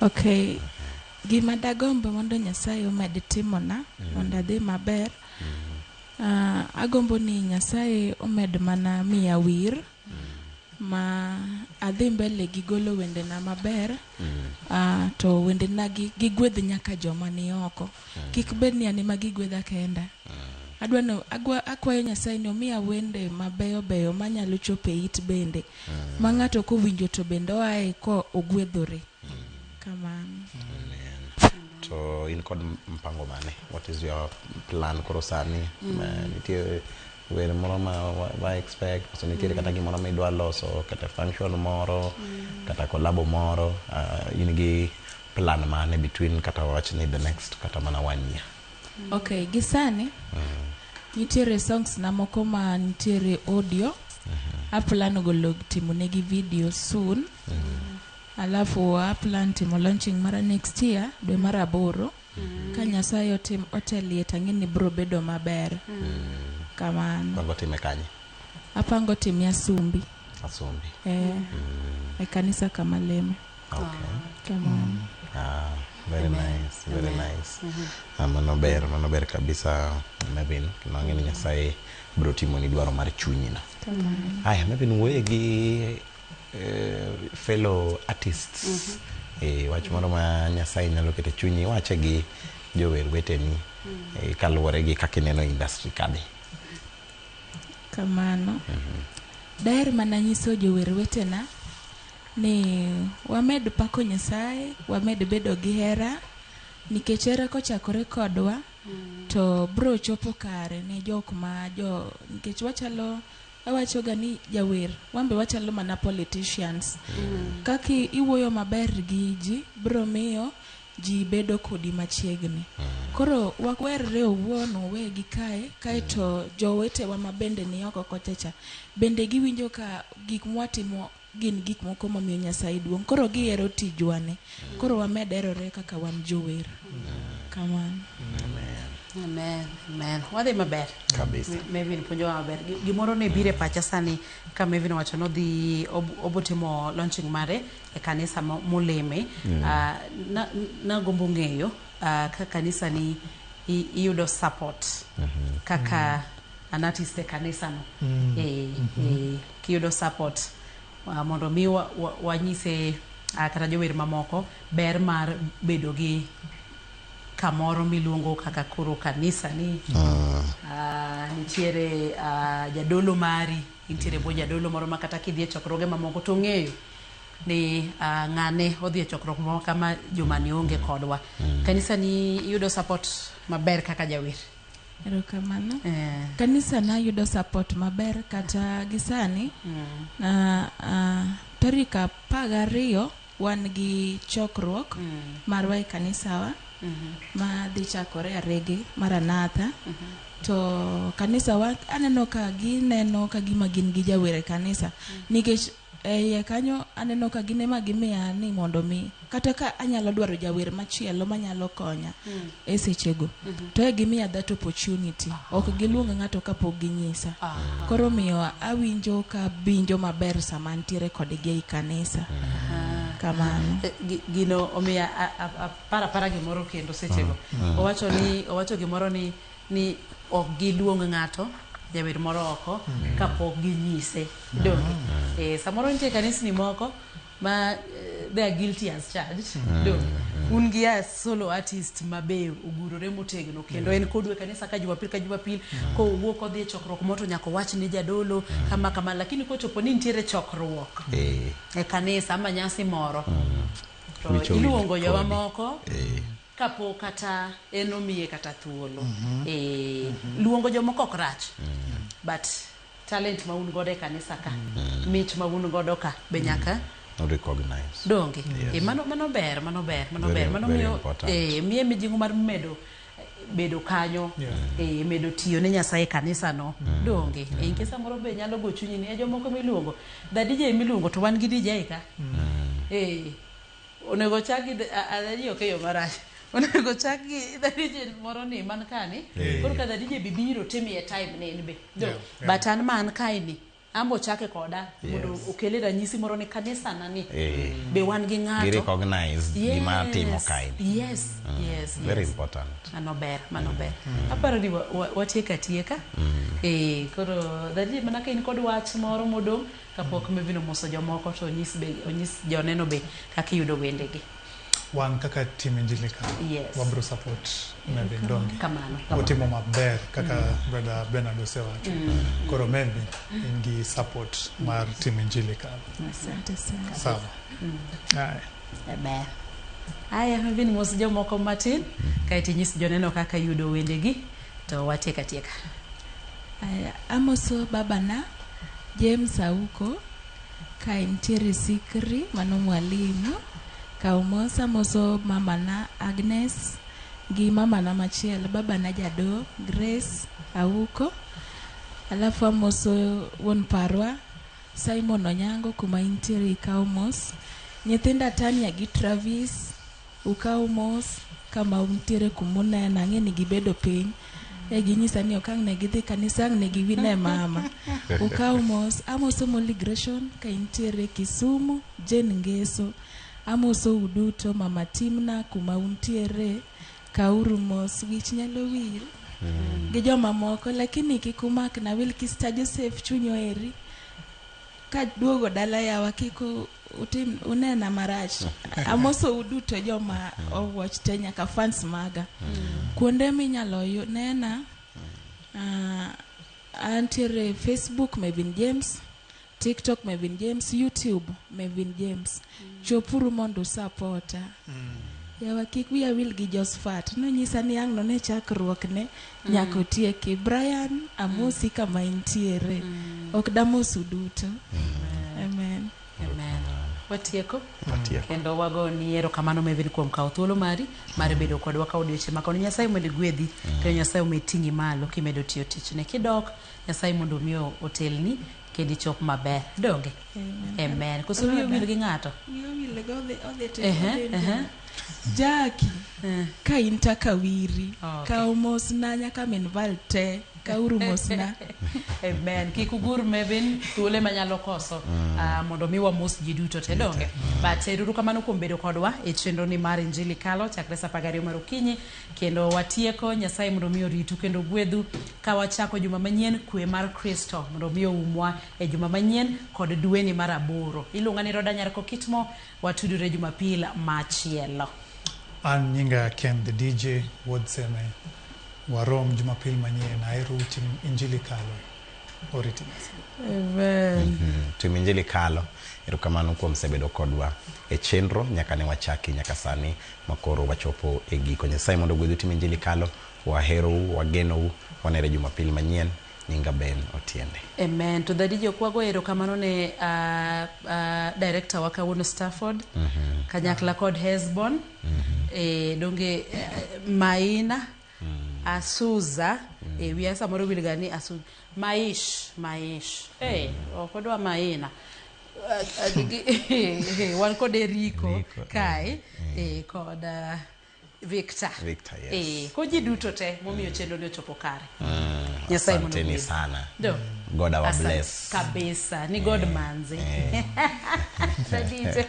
Okay. Gima dagombo mondo Nyasaye omed timona mondo adhi maber. Agombo ni Nyasaye omed mana miya wir ma adhi mbele gi golo wendena maber. To wendena gi gigwedh nyaka joma ni oko. Kik bed ni an ema gigwedha kenda. Adwa akwayo Nyasaye ni omiya wende mabeyo beyo manyalo chopo e it bende. Ma ng'ato kowinjo to bende oae ko ogwedhore. Kamano. To in kod mpango mane? What is your plan koro sani? Nitie wer moro ma wa expect, koso nitiere kata gimoro ma idwa loso, kata function moro, kata collabo moro, in gi plan mane between kata wawach ni the next kata mana one year? Okay, gi sani nitiere songs na moko ma nitiere audio. Aplan golo timo negi video soon. Alafu aplan timo launching mara next year dwe mar 8. Ka Nyasaye otelie tang'e ni bro bedo maber. Kamano. Pango time kanye? Apango time Asumbi. Asumbi. E kanisa kama leme. Okay. Kamano. Very nice, very nice. Mano ber kabisa Mevin. Kendo ang'e ni Nyasaye biro timoni dwaro mar chunyi no. Aya, Mevin wuoye gi fellow artists. Wach moro ma Nyasaye nyalo keto e chunyi, iwache gi jower weteni kaluwore gi kaka ineno industry kadhi. Kamano. Daher mana nyiso jower wetena ni wamed pako Nyasaye, wamed bedo gi hera, nikech hera kochakore kodwa to bro chopo kare ne jok ma jo nikech wachalo awachoga ni jawer wambe wachalo mana politicians. Kaka iwuoyo maber gi ji bro miyo ji bedo kodi machiegni. Koro wakwerre owuon wawegi kae kaeto jowetewa ma bende ni oko kocha cha bende giwinjo ka gik mwatimo gin gik moko mamiyo Nyasaye duong'. Koro gihero tijwa ni. Koro wamed herore kaka wan jower. Kamano. Amen, amen. Wadhi maber. Kabisa. Mevin puonjowa maber. Gimoro ne biro e pacha sani ka Mevin owacho nodhi obotimo launching mare e kanisa moleme. Nagombo ng'eyo ka kanisa ni iyudo support kaka an artist e kanisa no. Kiyudo support mondo mi wanyise kata jower mamoko ber mar bedo gi kamoro miluongo kaka koro kanisa ni nitiere jadolo mari, nitiere bo jadolo moro ma kata kidhi e chokruoge mamoko to ong'eyo ni ng'ane odhi e chokruok moro kama jomani onge kodwa. Kanisa ni iyudo support maber kaka jawer? Erokamano. Kanisa na yudo support maber kata gi sani. Tarik 12 wan gi chokruok marwa e kanisawa ma dhi chakore Arege Maranatha. To kanisa wa aneno ka gineno ka gima gin gi jawer e kanisa nikech e iye kanyo aneno ka gin ema gimiya ni mondo mi kata ka anyalo dwaro jawer machielo manyalo konya e sechego to e gimiya that opportunity. Ok giluong ng'ato kapok ginyisa. Koro miyo awinjo ka binjo maber sama antiere kodgi ei kanisa. Kamano. Gino omiya apara gimoro kendo sechego. Owacho gimoro ni ok giluong ng'ato jawer moro oko kapok ginyise. Donge? Samoro nitie kanisni moko ma they are guilty as charged. Donge? Un gi a solo artist ma be ogurore motegno kendo en kodu e kanisa ka Jumapil ka Jumapil kowuok odhi e chokruok moro to nyaka owach ne jadolo kama kama, lakini kochopo ni nitiere chokruok e kanisa ama nyasi moro to iluongo joma moko kapok kata en omiye kata thuolo. Luongo jomoko ok rach, but talent ma un godo e kanisa ka, mich ma un godo ka be nyaka Recognize. Donge. Yes. E, mano mano ber, mano ber, mano Very- ber. Mano very miyo important. miye mijing'o mar medo bedo kanyo Yeah. medo tiyo ne Nyasaye e kanisa no. Donge. Nikech samoro be nyalo go chunyi ni jomoko miluongo. Da DJ miluongo to wan gi DJ ka. Onego chak gi adhi ok e yo marach. Onego chak gi da DJ moro ni man kani. Koro ka da DJ bi biro timiye time ne en be. Do. Yeah, yeah. But an man kae ni ambo chake koda mondo Yes. okele ranyisi moro ni kanisa na ni be wan gi Gi ng'ato. recognize gima timo kae. Yes, yes, Very yes. important. Mano ber, mano ber. Aparo ni watieko atieka. Koro dadie mana ka in kod wach moro modong' kapok Mevin omoso jomoko to onyis be onyis joneno be kaka iyudo wendegi. Wan kaka team Injili Kalo Yes. wabro support Melvin Donge. Kamano, kamano. Otimo maber kaka brother Bernard osewacho. Koro Melvin in gi support mar team Injili Kalo. Asante sana. Sawa. Aya. Ber. Aya, Mevin mos jomoko matin kaeto inyis joneno kaka iyudo wendegi to watieko atieka. Aya, amoso babana James Auko ka entiere Sikri mano mwalimu. Kaw mos amoso mamana Agnes gi mamana machielo babana Jado Grace Auko. Alafu amoso wuon parwa Simon Onyango kuma intiere ikaw mos. Nyithinda Tania gi Travis ukaw mos kama untiere kumunena ang'e ni gibedo piny. Ginyisa ni ok ang' ne gidhi kanisa ang' ne giwine mama. Ukaw mos. Amoso Molly Gresham ka intiere Kisumu, Jane Ngeso. Amoso uduto mama Timna kuma untiere kauru mos wich nyalo wil gi jomamoko lakini kik umakna wil Kista Joseph chuny oheri kaduogo dala yawa kik utim unena marach. Amoso uduto joma owatch te nyaka fans maga. Kuonde minyalo nena antiere Facebook Mevin James, TikTok Mevin James, YouTube Mevin James. Chopuru mondo usapota. Yawa kik wiya wil gi Josephat. Nonyisa ni ang' no ne chakruok ne nyaka otieki. Brian amosi kama intiere. Ok damosu duto. Amen. Amen. Watieko. Watieko. Kendo wagoni erokamano Mevin kuom kawo thuolo mari mar bedo kodwa ka odiochieng' ma kawuono. Nyasaye mondo ogwedhi kendo Nyasaye omed ting'i malo kimedo tiyo tichne. Kidok Nyasaye mondo omi otelni kendo ichop maber. Donge? Amen. Amen. Koso wiyi owil gi ng'ato? Wiya owil go odhi Ehe, ehe. Jackie, ka in takawiri, Okay. kaw mosna nyaka min val te, kauru mosna. Amen. Kik ugur Mevin thuole manyalo koso mondo mi wamos ji duto te donge. But eruru kamano kuom bedo kodwa e chenro ni mar Injili Kalo chakre saa 12 mar okinyi kendo watieko. Nyasaye mondo mi oritu kendo gwedhu ka wachako juma manyien. Kwe mar Kristo mondo mi oumwa e juma manyien kod dweni mar 8. Iluonga ni Roda Nyarko Kitmo, watudore Jumapil machielo. An nyinga Ken the DJ Wuod Seme. Warom Jumapil manyien. Ahero team Injili Kalo. Oriti Nyasaye. Amen. Team Injili Kalo, erokamano kuom sebedo kodwa e chenro nyaka ne wachaki nyaka sani makoro wachopo e giko. Nyasaye mondo ogwedhu team Injili Kalo, waherou, wagenou, wanere Jumapil manyien. Nyinga Ben Otiende. Amen. To Dadiji ok wago erokamano ne director wa kawuono Stafford kanyakla kod Hesbon donge Maina Asuza wiya samoro wil ga ni Asu Maish ok odwa Maina wan kod Eriko kae kod Victor. Victor, yes. Ko ji duto te momiyo chenro ni ochopo kare. Nyasaye mondo Asanteni ogwedhu. sana. Do. God our Asante. bless. Kabisa. Ni God manzi. Dadije.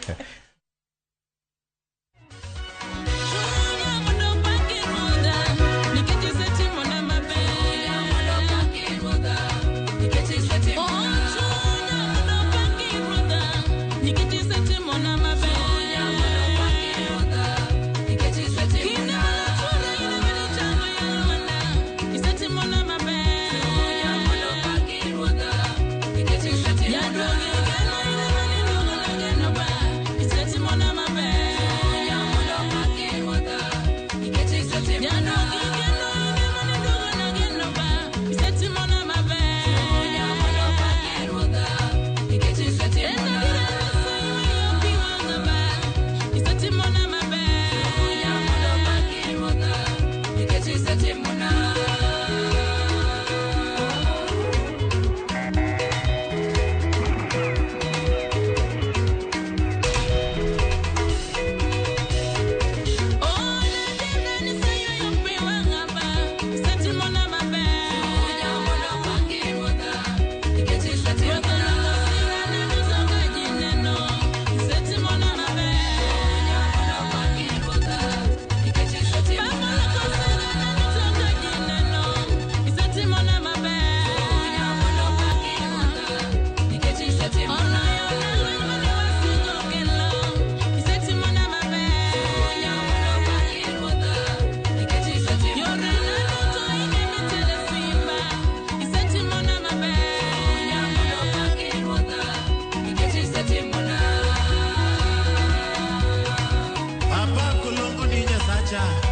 It's cha.